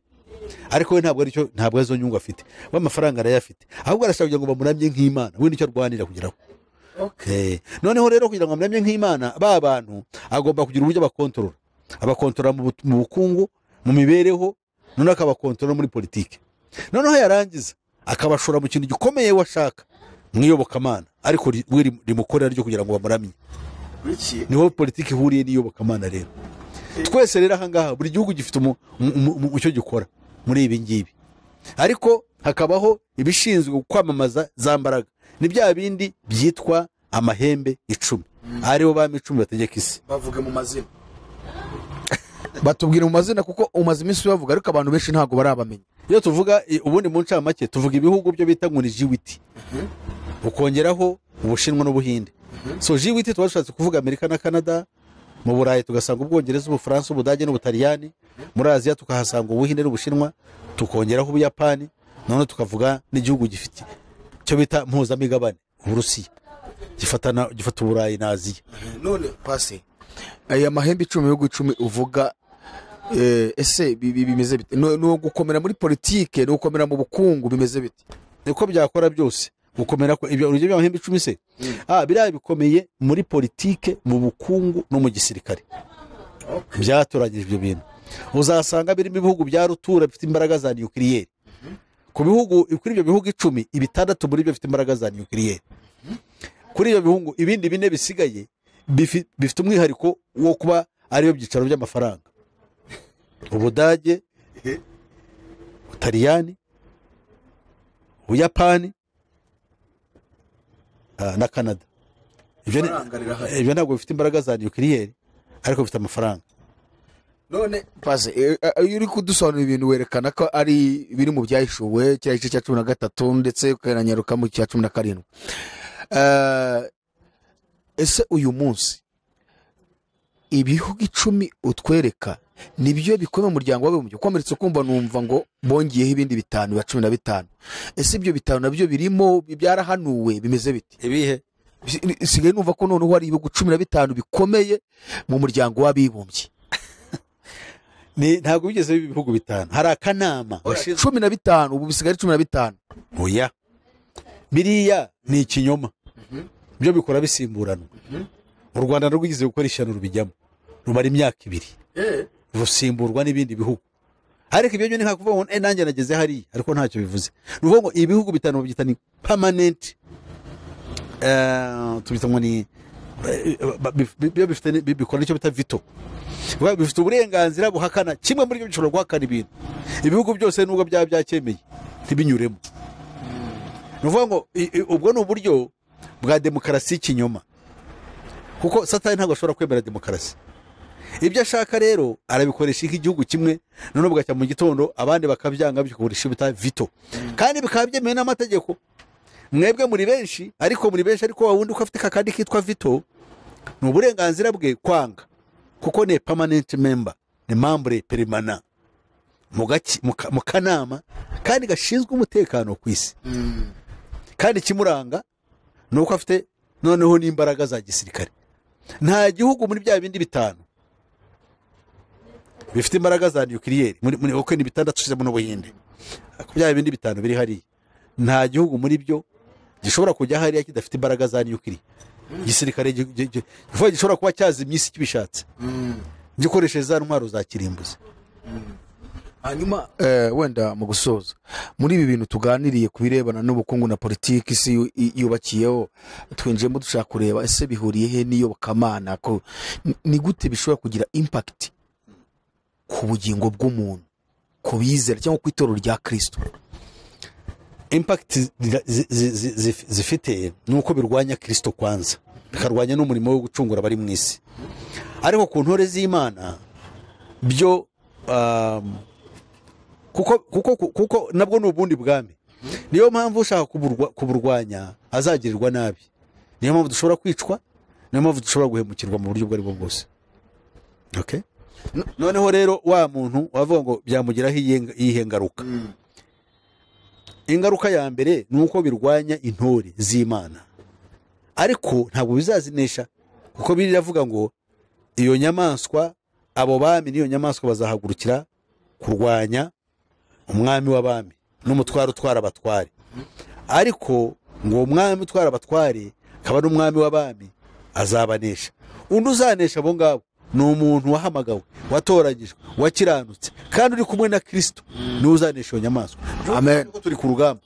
ariko we ntabwo aricyo, ntabwo arizo nyungu afite. We amafaranga arayafite, ahubwo arashaka kugira ngo bamuramye nk'Imana, we nicyo arwanira kugeraho. Noneho rero kugira ngo bamuramye nk'Imana, ba bantu agomba kugira uburyo abakontorora. Abakontorora mu bukungu, mu mibereho, noneho akabakontorora muri politike. Noneho yarangiza akabashora mu kintu gikomeye washaka, mu iyobokamana, ariko we rimukorera ryo kugira ngo bamuramye. Niho politiki ihuriye n'iyobokamana rero. Twese rero aha ngaha buri gihugu gifite icyo gikora muri ibi ngibi, ariko hakabaho ibishinzwe kwamamaza za mbaraga. Ni bya bindi byitwa amahembe 10, aribo bami 10 bategeka isi. Bavuga mu mazina, batubwira mu mazina kuko umaze iminsi bavuga, ariko abantu benshi ntabwo barabamenya. Iyo tuvuga ubundi mu ncamake tuvuga ibihugu byo bita ngo ni G8, ukongeraho Ubushinwa n'Ubuhinde. So G8 tuba dushatse kuvuga Amerika na Canada, mu Burayi tugasanga Ubwongereza, Ubufaransa, Ubudage n'Ubutaliyani, muri Aziya tukahasanga Ubuhinde n'Ubushinwa, tukongeraho Ubuyapani, none tukavuga n'igihugu gifite cyo bita mpuzamigabane Uburusiya, gifata Uburayi na Aziya. None pase aya mahembe 10 ibihugu 10 uvuga, ese bimeze bite? No gukomera muri politike, no gukomera mu bukungu bimeze bite? Niko byakora byose gukomera ko ibyo urugero by'amahembe 10 se biriya bikomeye muri politike, mu bukungu no mu gisirikare. Byatoranyije ibyo bintu. Uzasanga birimo ibihugu bya rutura bifite imbaraga za nucleaire. Ku bihugu, kuri ibyo bihugu 10, ibitandatu muri byo bifite imbaraga za nucleaire. Kuri ibyo bihugu ibindi bine bisigaye bifite umwihariko wo kuba ariyo byicaro by'amafaranga. Ubudage, Ubutaliyani, Ubuyapani na Canada. Ibyo ntabwo bifite imbaraga za nucleaire, ariko bifite amafaranga. None pase iyo uri kudusobanurira ibintu werekana ko ari biri mu byahishuwe cya gice cya 13 ndetse ukananyaruka mu cya 17. Ese uyu munsi ibihugu 10 utwereka nibyo bikomeye mu muryango w'abibumbye? Komeretse kumva numva ngo bongiyeho ibindi 5 ya 15. Ese ibyo 5 nabyo birimo byarahanuwe bimeze bite? Ibihe sigaye numva ko noneho hari ibihugu 15 bikomeye mu muryango w'abibumbye. Ni ntabwo bigeze ibihugu 5, hari akanama 15, ubu bisigaye 15. Oya, biriya ni ikinyoma, byo bikora bisimburanwa. U Rwanda rwigeze gukora ishyano rubijyamo, rumara imyaka 2 rusimburwa n'ibindi bihugu. Ariko ibyo ni nka kuvuga ngo nanjye nageze hariya, ariko ntacyo bivuze. Ni ukuvuga ngo ibihugu bitanu babyita ni permanent, tubita ngo ni bifite bikora icyo bita veto. Bifite uburenganzira buhakana, kimwe muri byo bishobora guhakana ibintu. Ibihugu byose nubwo byaba byacyemeye ntibinyuremo. Ni ukuvuga ngo ubwo ni uburyo bwa demokarasi y'ikinyoma, kuko Satani ntabwo ashobora kwemera demokarasi. Ibyo ashaka rero arabikoresha nk'igihugu kimwe, noneho bugacya mu gitondo abandi bakabyanga, bikoresha bita veto, kandi bikaba byemewe n'amategeko. Mwebwe muri benshi, ariko muri benshi, ariko wundi uko afite kakandi kitwa veto, ni uburenganzira bwe kwanga, kuko ni permanent member, ni membre permanent mu kanama kandi gashinzwe umutekano ku isi. Kandi kimuranga ni uko afite noneho n'imbaraga za gisirikare. Nta gihugu muri bya bindi bitanu bifite imbaraga za nucleaire muri uko ni bitandatu ushyizemo n'Ubuhinde, bya bindi bitanu biri hariya, nta gihugu muri byo gishobora kujya hariya kidafite imbaraga za nucleaire. Gisirikare gishobora kuba cyazimye isi kibishatse, gikoresheje za ntwaro za kirimbuzi. Hanyuma wenda mu gusoza muri ibi bintu tuganiriye ku birebana n'ubukungu na politiki isi yubakiyeho, twinjiyemo dushaka kureba ese bihuriye he n'iyobokamana, ko ni gute bishobora kugira impact ku bugingo bw'umuntu, ku bizera cyangwa ku itorero rya Kristo. Impact zifite ni uko birwanya Kristo kwanza, bikarwanya n'umurimo wo gucungura abari mu isi. Ariko ku ntore z'Imana byo kuko nabwo ni ubundi bwami. Niyo mpamvu ushaka kuburwanya azagirirwa nabi. Niyo mpamvu dushobora kwicwa, niyo mpamvu dushobora guhemukirwa mu buryo ubwo aribwo bwose. Okay? Noneho rero wa muntu wavuga ngo byamugiraho iyihe ngaruka. Ingaruka ya mbere ni uko birwanya intore z'Imana, ariko ntabwo bizazinesha, kuko biravuga ngo iyo nyamaswa, abo bami n'iyo nyamaswa bazahagurukira kurwanya umwami w'abami n'umutwaro utwara abatware. Ariko ngo umwami utwara abatware akaba n'umwami w'abami azabanesha. Undi uzanesha abo ngabo ni umuntu wahamagawe, watoranyijwe, wakiranutse, kandi uri kumwe na Kristo, niwe uzanesha iyo nyamaswa. Amen. Turi ku rugamba,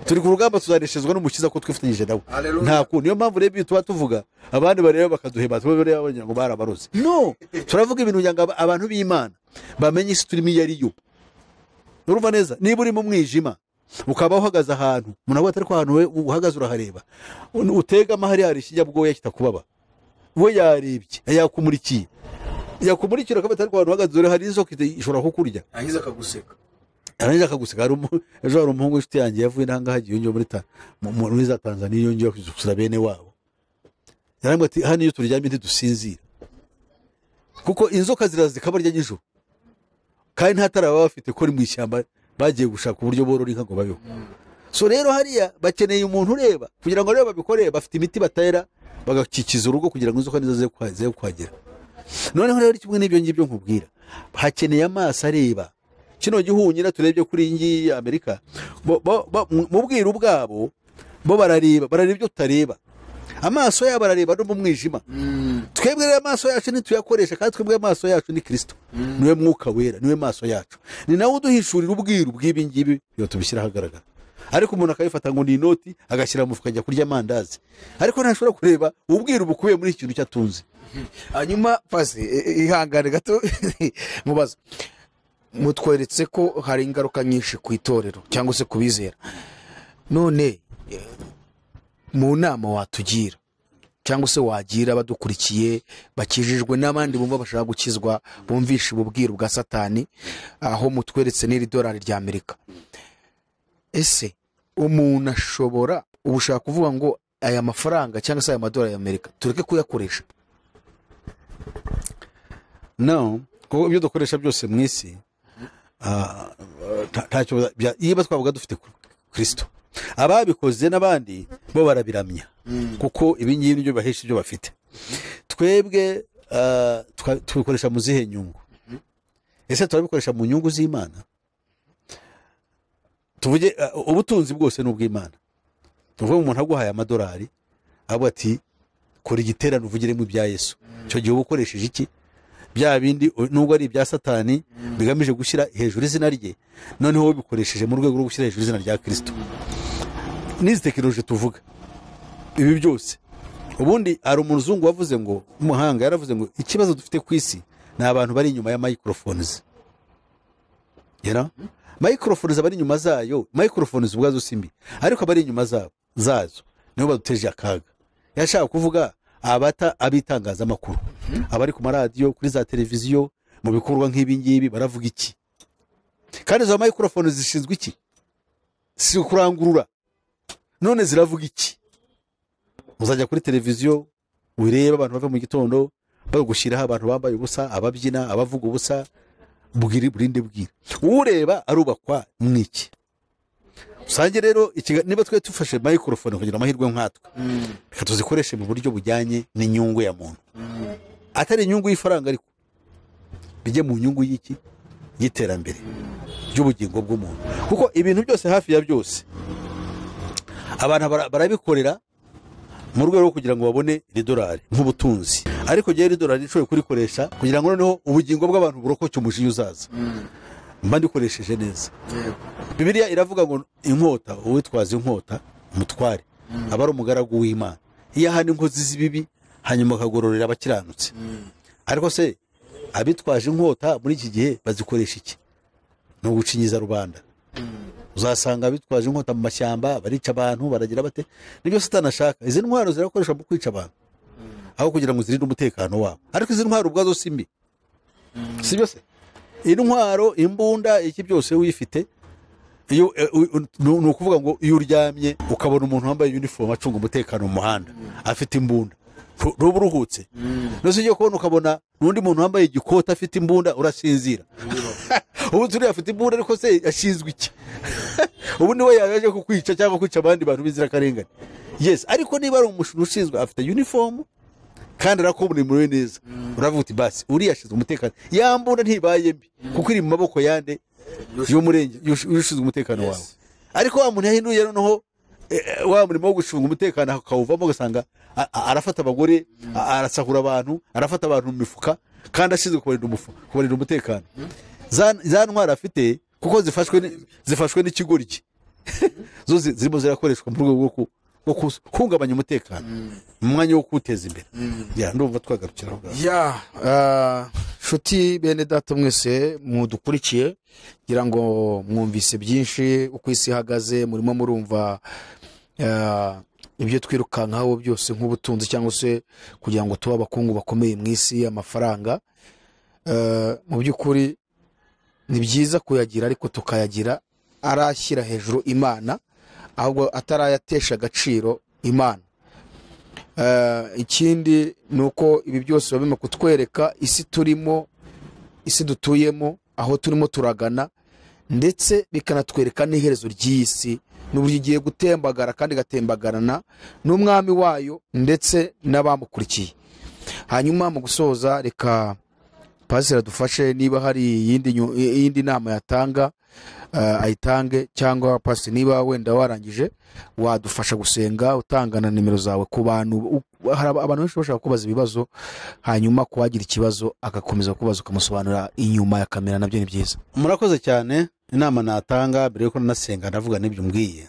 turi ku rugamba, tuzaneshezwa n'umukiza ko twifatanyije nawe. Nta kuntu. Niyo mpamvu rero tuba tuvuga abandi bareba bakaduheba, tuba bareba bagira ngo barabaroze. No, turavuga ibintu kugira ngo abantu b'Imana bamenye isi turimo iyo ari yo. Urumva neza, niba uri mu mwijima ukaba uhagaze ahantu, umuntu avuga ati ariko ahantu we uhagaze urahareba, utega amahari hari ikinyabwoya kitakubaba, we yarebye yakumurikiye, yakumurikira akaba atari ahantu uhagaze dore hari inzoka ishobora kukurya, arangiza akaguseka, arangiza akaguseka. Ejo hari umuhungu w'inshuti yanjye yavuye n'ahangaha agiye yongeye muri za Tanzania, yongeye gusura bene wabo, yarambwira ati hano iyo turyamye ntidusinzira, kuko inzoka ziraza zikabarya nijoro, kandi nta tara baba bafite ko ari mu ishyamba bagiye gushaka uburyo borora inka ngo babeho. So rero hariya bakeneye umuntu ureba kugira ngo rero babikore, bafite imiti batera bagakikiza urugo kugira ngo inzoka nizo ze kuhagera. Noneho rero kimwe n'ibyo ngibyo nkubwira, hakeneye amaso areba. Kino gihunyira turebye kuri iyi ngiyi Amerika, mu bwiru bwabo bo barareba, barareba ibyo tutareba. Amaso yabo arareba no mu mwijima. Twebwe rero amaso yacu ntituyakoresha, kandi twebwe amaso yacu ni Kristo, niwe mwuka wera, niwe maso yacu, ni nawe uduhishurira ubwiru bw'ibi ngibi iyo tubishyira ahagaragara. Ariko umuntu akabifata ngo ni inoti, agashyira mu mufuka ajya kurya amandazi, ariko ntashobora kureba ubwiru bukubiye muri iki kintu cyatunze. Hanyuma pasi ihangane gato mubaza, mutweretse ko hari ingaruka nyinshi ku itorero cyangwa se kubizera. None mu nama watugira cyangwa se wagira abadukurikiye bakijijwe n'abandi bumva bashaka gukizwa, bumvisha ububwiru bwa Satani, aho mutweretse n'iri dolari rya Amerika, ese umuntu ashobora ubushaka kuvuga ngo aya mafaranga cyangwa se aya madolari ya Amerika tureke kuyakoresha? No, kuko ibyo dukoresha byose mu isi ntacyo niba twavuga dufite Kristo. Ababikoze n'abandi bo barabiramya, kuko ibi ngibi nibyo bahesha ibyo bafite. Twebwe tubikoresha mu zihe nyungu? Ese turabikoresha mu nyungu z'Imana? Tuvuge ubutunzi bwose n'ubw'Imana. Tuvuge umuntu aguhaye amadolari avuga ati kora igiterane uvugiremo ibya Yesu, icyo gihe uba ukoresheje iki? Bya bindi nubwo ari ibya Satani bigamije gushyira hejuru izina rye, noneho wowe bikoresheje mu rwego rwo gushyira hejuru izina rya Kristo. N'izi tekinoloji tuvuga, ibi byose, ubundi hari umuzungu wavuze ngo, umuhanga yaravuze ngo ikibazo dufite ku isi ni abantu bari inyuma ya microphones. You know? Microphones, abari inyuma zayo, microphones ubwazo si mbi, ariko abari inyuma zabo zazo nibo baduteje akaga. Yashaka kuvuga abata abitangazamakuru, abari ku maradiyo, kuri za televiziyo, mu bikorwa nk'ibi ngibi baravuga iki? Kandi izo microphones zishinzwe iki? Si kurangurura? None ziravuga iki? Uzajya kuri televiziyo urebe abantu bava mu gitondo bagushyiraho abantu bambaye ubusa, ababyina, abavuga ubusa, bwiri burinde bwira ureba arubakwa mwiki. Usange rero niba twe tufashe microphone kugira amahirwe nkatwe, reka tuzikoreshe mu buryo bujyanye n'inyungu ya muntu, atari inyungu y'ifaranga, ariko bijye mu nyungu y'iki? Y'iterambere ry'ubugingo bw'umuntu. Kuko ibintu byose, hafi ya byose, abantu barabikorera mu rwego rwo kugira ngo babone iri dorari nk'ubutunzi. Ariko gihe iri dorari rishoboye kurikoresha kugira ngo noneho ubugingo bw'abantu burokoke umujinya uzaza, mba ndikoresheje neza. Bibiliya iravuga ngo inkota, uwitwaza inkota umutware aba ari umugaragu w'Imana, iyo ahana inkozi z'ibibi hanyuma akagororera abakiranutse. Ariko se abitwaje inkota muri iki gihe bazikoresha iki? Ni ugucinyiza rubanda. Uzasanga abitwaje inkota mu mashyamba barica abantu, baragira bate? Nibyo Satani ashaka. Izi ntwaro zirakoreshwa mu kwica abantu aho kugira ngo zirinde umutekano wabo. Ariko izi ntwaro ubwazo si mbi, si byo se? Intwaro, imbunda, iki byose uyifite, iyo ni ukuvuga ngo iyo uryamye ukabona umuntu wambaye uniform acunga umutekano mu muhanda afite imbunda, ntuba uruhutse? Nose ugiye kubona ukabona n'undi muntu wambaye igikoti afite imbunda, urasinzira. Ubu turiya afite imbunda, ariko se ashinzwe iki? Ubu niwe yaje kukwica cyangwa kwica abandi bantu b'inzirakarengane. Yes, ariko niba ari umuntu ushinzwe, afite uniform kandi arakubona neza, uravuga uti basi uriya ashinzwe umutekano, ya mbunda ntibaye mbi kuko iri mu maboko yande? Y'umurenge ushinzwe umutekano wawe. Ariko wa muntu yahinduye noneho wa murimo wo gucunga umutekano akawuvamo, ugasanga arafata abagore, arasahura abantu, arafata abantu mu mifuka, kandi ashinzwe kubarinda umutekano. Za ntwaro afite, kuko zifashwe n'ikigoryi, zo zirimo zirakoreshwa mu rwego rwo guhungabanya umutekano mu mwanya wo kuwuteza imbere. Ya, ndumva twagarukira aho ngaho. Ya, nshuti bene data mwese mudukurikiye, ngira ngo mwumvise byinshi uko isi ihagaze. Murimo murumva ibyo twirukankaho byose nk'ubutunzi, cyangwa se kugira ngo tube abakungu bakomeye mu isi, amafaranga. Mu by'ukuri ni byiza kuyagira, ariko tukayagira arashyira hejuru Imana, ahubwo atarayatesha agaciro Imana. Ikindi ni uko ibi byose biba birimo kutwereka isi turimo, isi dutuyemo, aho turimo turagana, ndetse bikanatwereka n'iherezo ry'iyi si n'uburyo igiye gutembagara, kandi igatembagarana n'umwami wayo ndetse n'abamukurikiye. Hanyuma mu gusoza, reka pasiteri adufashe, niba hari iyindi nama yatanga ayitange, cyangwa pasiteri niba wenda warangije wadufasha gusenga, utanga na nimero zawe ku bantu. Hari abantu benshi bashaka kubaza ibibazo, hanyuma kuwagira ikibazo agakomeza kubaza ukamusobanurira inyuma ya kamera, nabyo ni byiza. Murakoze cyane. Inama natanga mbere yuko nanasenga, ndavuga n'ibyo mbwiye,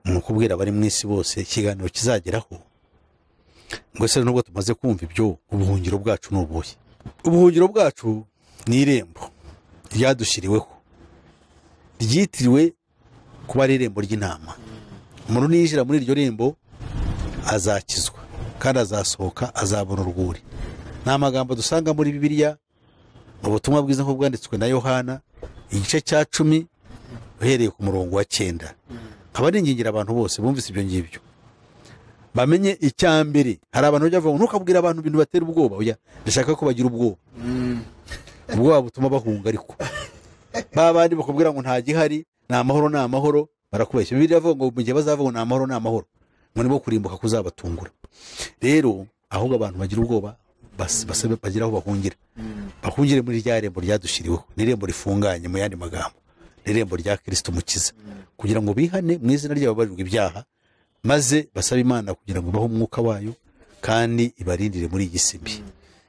ni ukubwira abari mu isi bose ikiganiro kizageraho ngo ese nubwo tumaze kumva ibyo, ubuhungiro bwacu ni ubuhe? Ubuhungiro bwacu ni irembo ryadushyiriweho, ryitiriwe kuba ari irembo ry'intama. Umuntu niyinjira muri iryo rembo azakizwa, kandi azasohoka azabona urwuri. Ni amagambo dusanga muri Bibiliya mu butumwa bwiza nk'uko bwanditswe na Yohana, igice cya 10, uhereye ku murongo wa 9. Nkaba ningingira abantu bose bumvise ibyo ngibyo bamenye icya mbere. Hari abantu bajya bavuga ngo ntukabwire abantu ibintu batera ubwoba. Oya, ndashaka ko bagira ubwoba, ubwoba butuma bahunga. Ariko ba bandi bakubwira ngo nta gihari, ni amahoro, ni amahoro, barakubeshya. Bibiliya iravuga ngo mu gihe bazavuga ngo ni amahoro, ni amahoro, ngo nibo kurimbuka kuzabatungura. Rero ahubwo abantu bagira ubwoba basabe bagira aho bahungira, bahungire muri rya rembo ryadushyiriweho. Ni irembo rifunganye, mu yandi magambo ni irembo rya Kristo Mukiza, kugira ngo bihane mu izina ryabo babarirwe ibyaha, maze basabe Imana kugira ngo ibahe umwuka wayo kandi ibarindire muri iyi si mbi.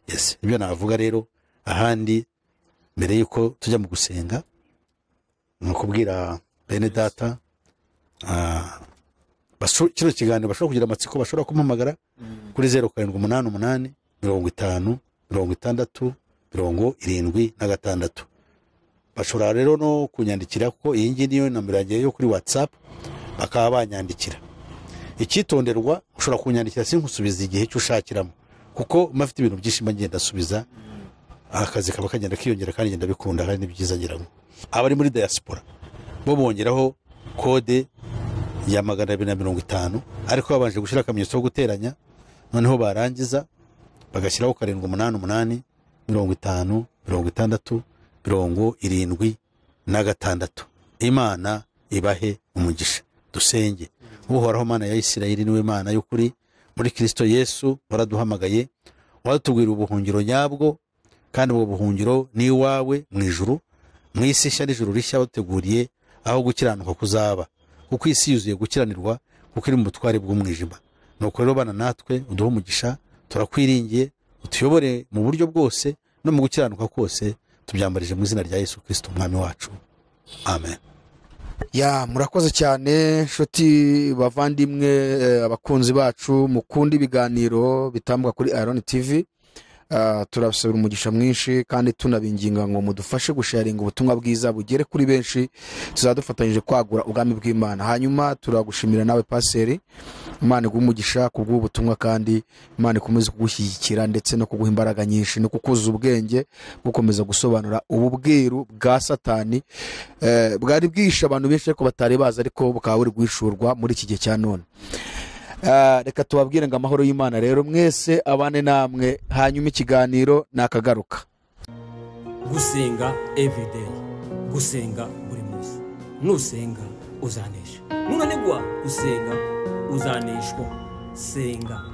Yes, nibyo navuga rero. Ahandi mbere yuko tujya mu gusenga, ni ukubwira bene data kino kiganiro bashobora kugira amatsiko, bashobora kumpamagara kuri 0788 50 60 76. Bashobora rero no kunyandikira, kuko iyi ngiyi niyo nomero yanjye yo kuri WhatsApp, bakaba banyandikira. Icyitonderwa, ushobora kunyandikira sinkusubiza igihe cyo ushakiramo, kuko mba mfite ibintu byinshi mba ngenda asubiza, akazi kaba kagenda kiyongera kandi ngenda bikunda kandi ni byiza. Ngira ngo abari muri diaspora bo bongeraho kode ya 250, ariko babanje gushyira akamenyetso ko guteranya, noneho barangiza bagashyiraho 788 50 60 76. Imana ibahe umugisha. Dusenge. Uhoraho Mana ya Isirayeli, niwe Mana y'ukuri, muri Kristo Yesu waraduhamagaye, waratubwira ubuhungiro nyabwo, kandi ubwo buhungiro ni iwawe mu ijuru, mu isi nshya n'ijuru rishya wateguriye, aho gukiranuka kuzaba, kuko isi yuzuye gukiranirwa, kuko iri mu butware bw'umwijima. Nuko rero bana natwe, uduhe umugisha, turakwiringiye, utuyobore mu buryo bwose no mu gukiranuka kose, tubyambarije mu izina rya Yesu Kristo umwami wacu, amen. Ya, murakoze cyane nshuti bavandimwe, abakunzi bacu mukunda ibiganiro bitambuka kuri Iron TV. Turabasabira umugisha mwinshi kandi tunabinginga ngo mudufashe gusharinga ubutumwa bwiza bugere kuri benshi, tuzadufatanyije kwagura ubwami bw'Imana. Hanyuma turagushimira nawe paseri, Imana iguhe umugisha kubw'ubu butumwa, kandi Imana ikomeze kugushyigikira ndetse no kuguha imbaraga nyinshi no kukuzuza ubwenge gukomeza gusobanura ubu bwiru bwa Satani bwari bwihishe abantu benshi ariko batari bazi, ariko bukaba buri guhishurwa muri iki gihe cya none. Reka tubabwire ngo amahoro y'Imana rero mwese abane namwe, hanyuma ikiganiro nakagaruka. Gusenga everyday, gusenga buri munsi. Nusenga uzanesha, nunanigwa gusenga uzaneshwa. Senga.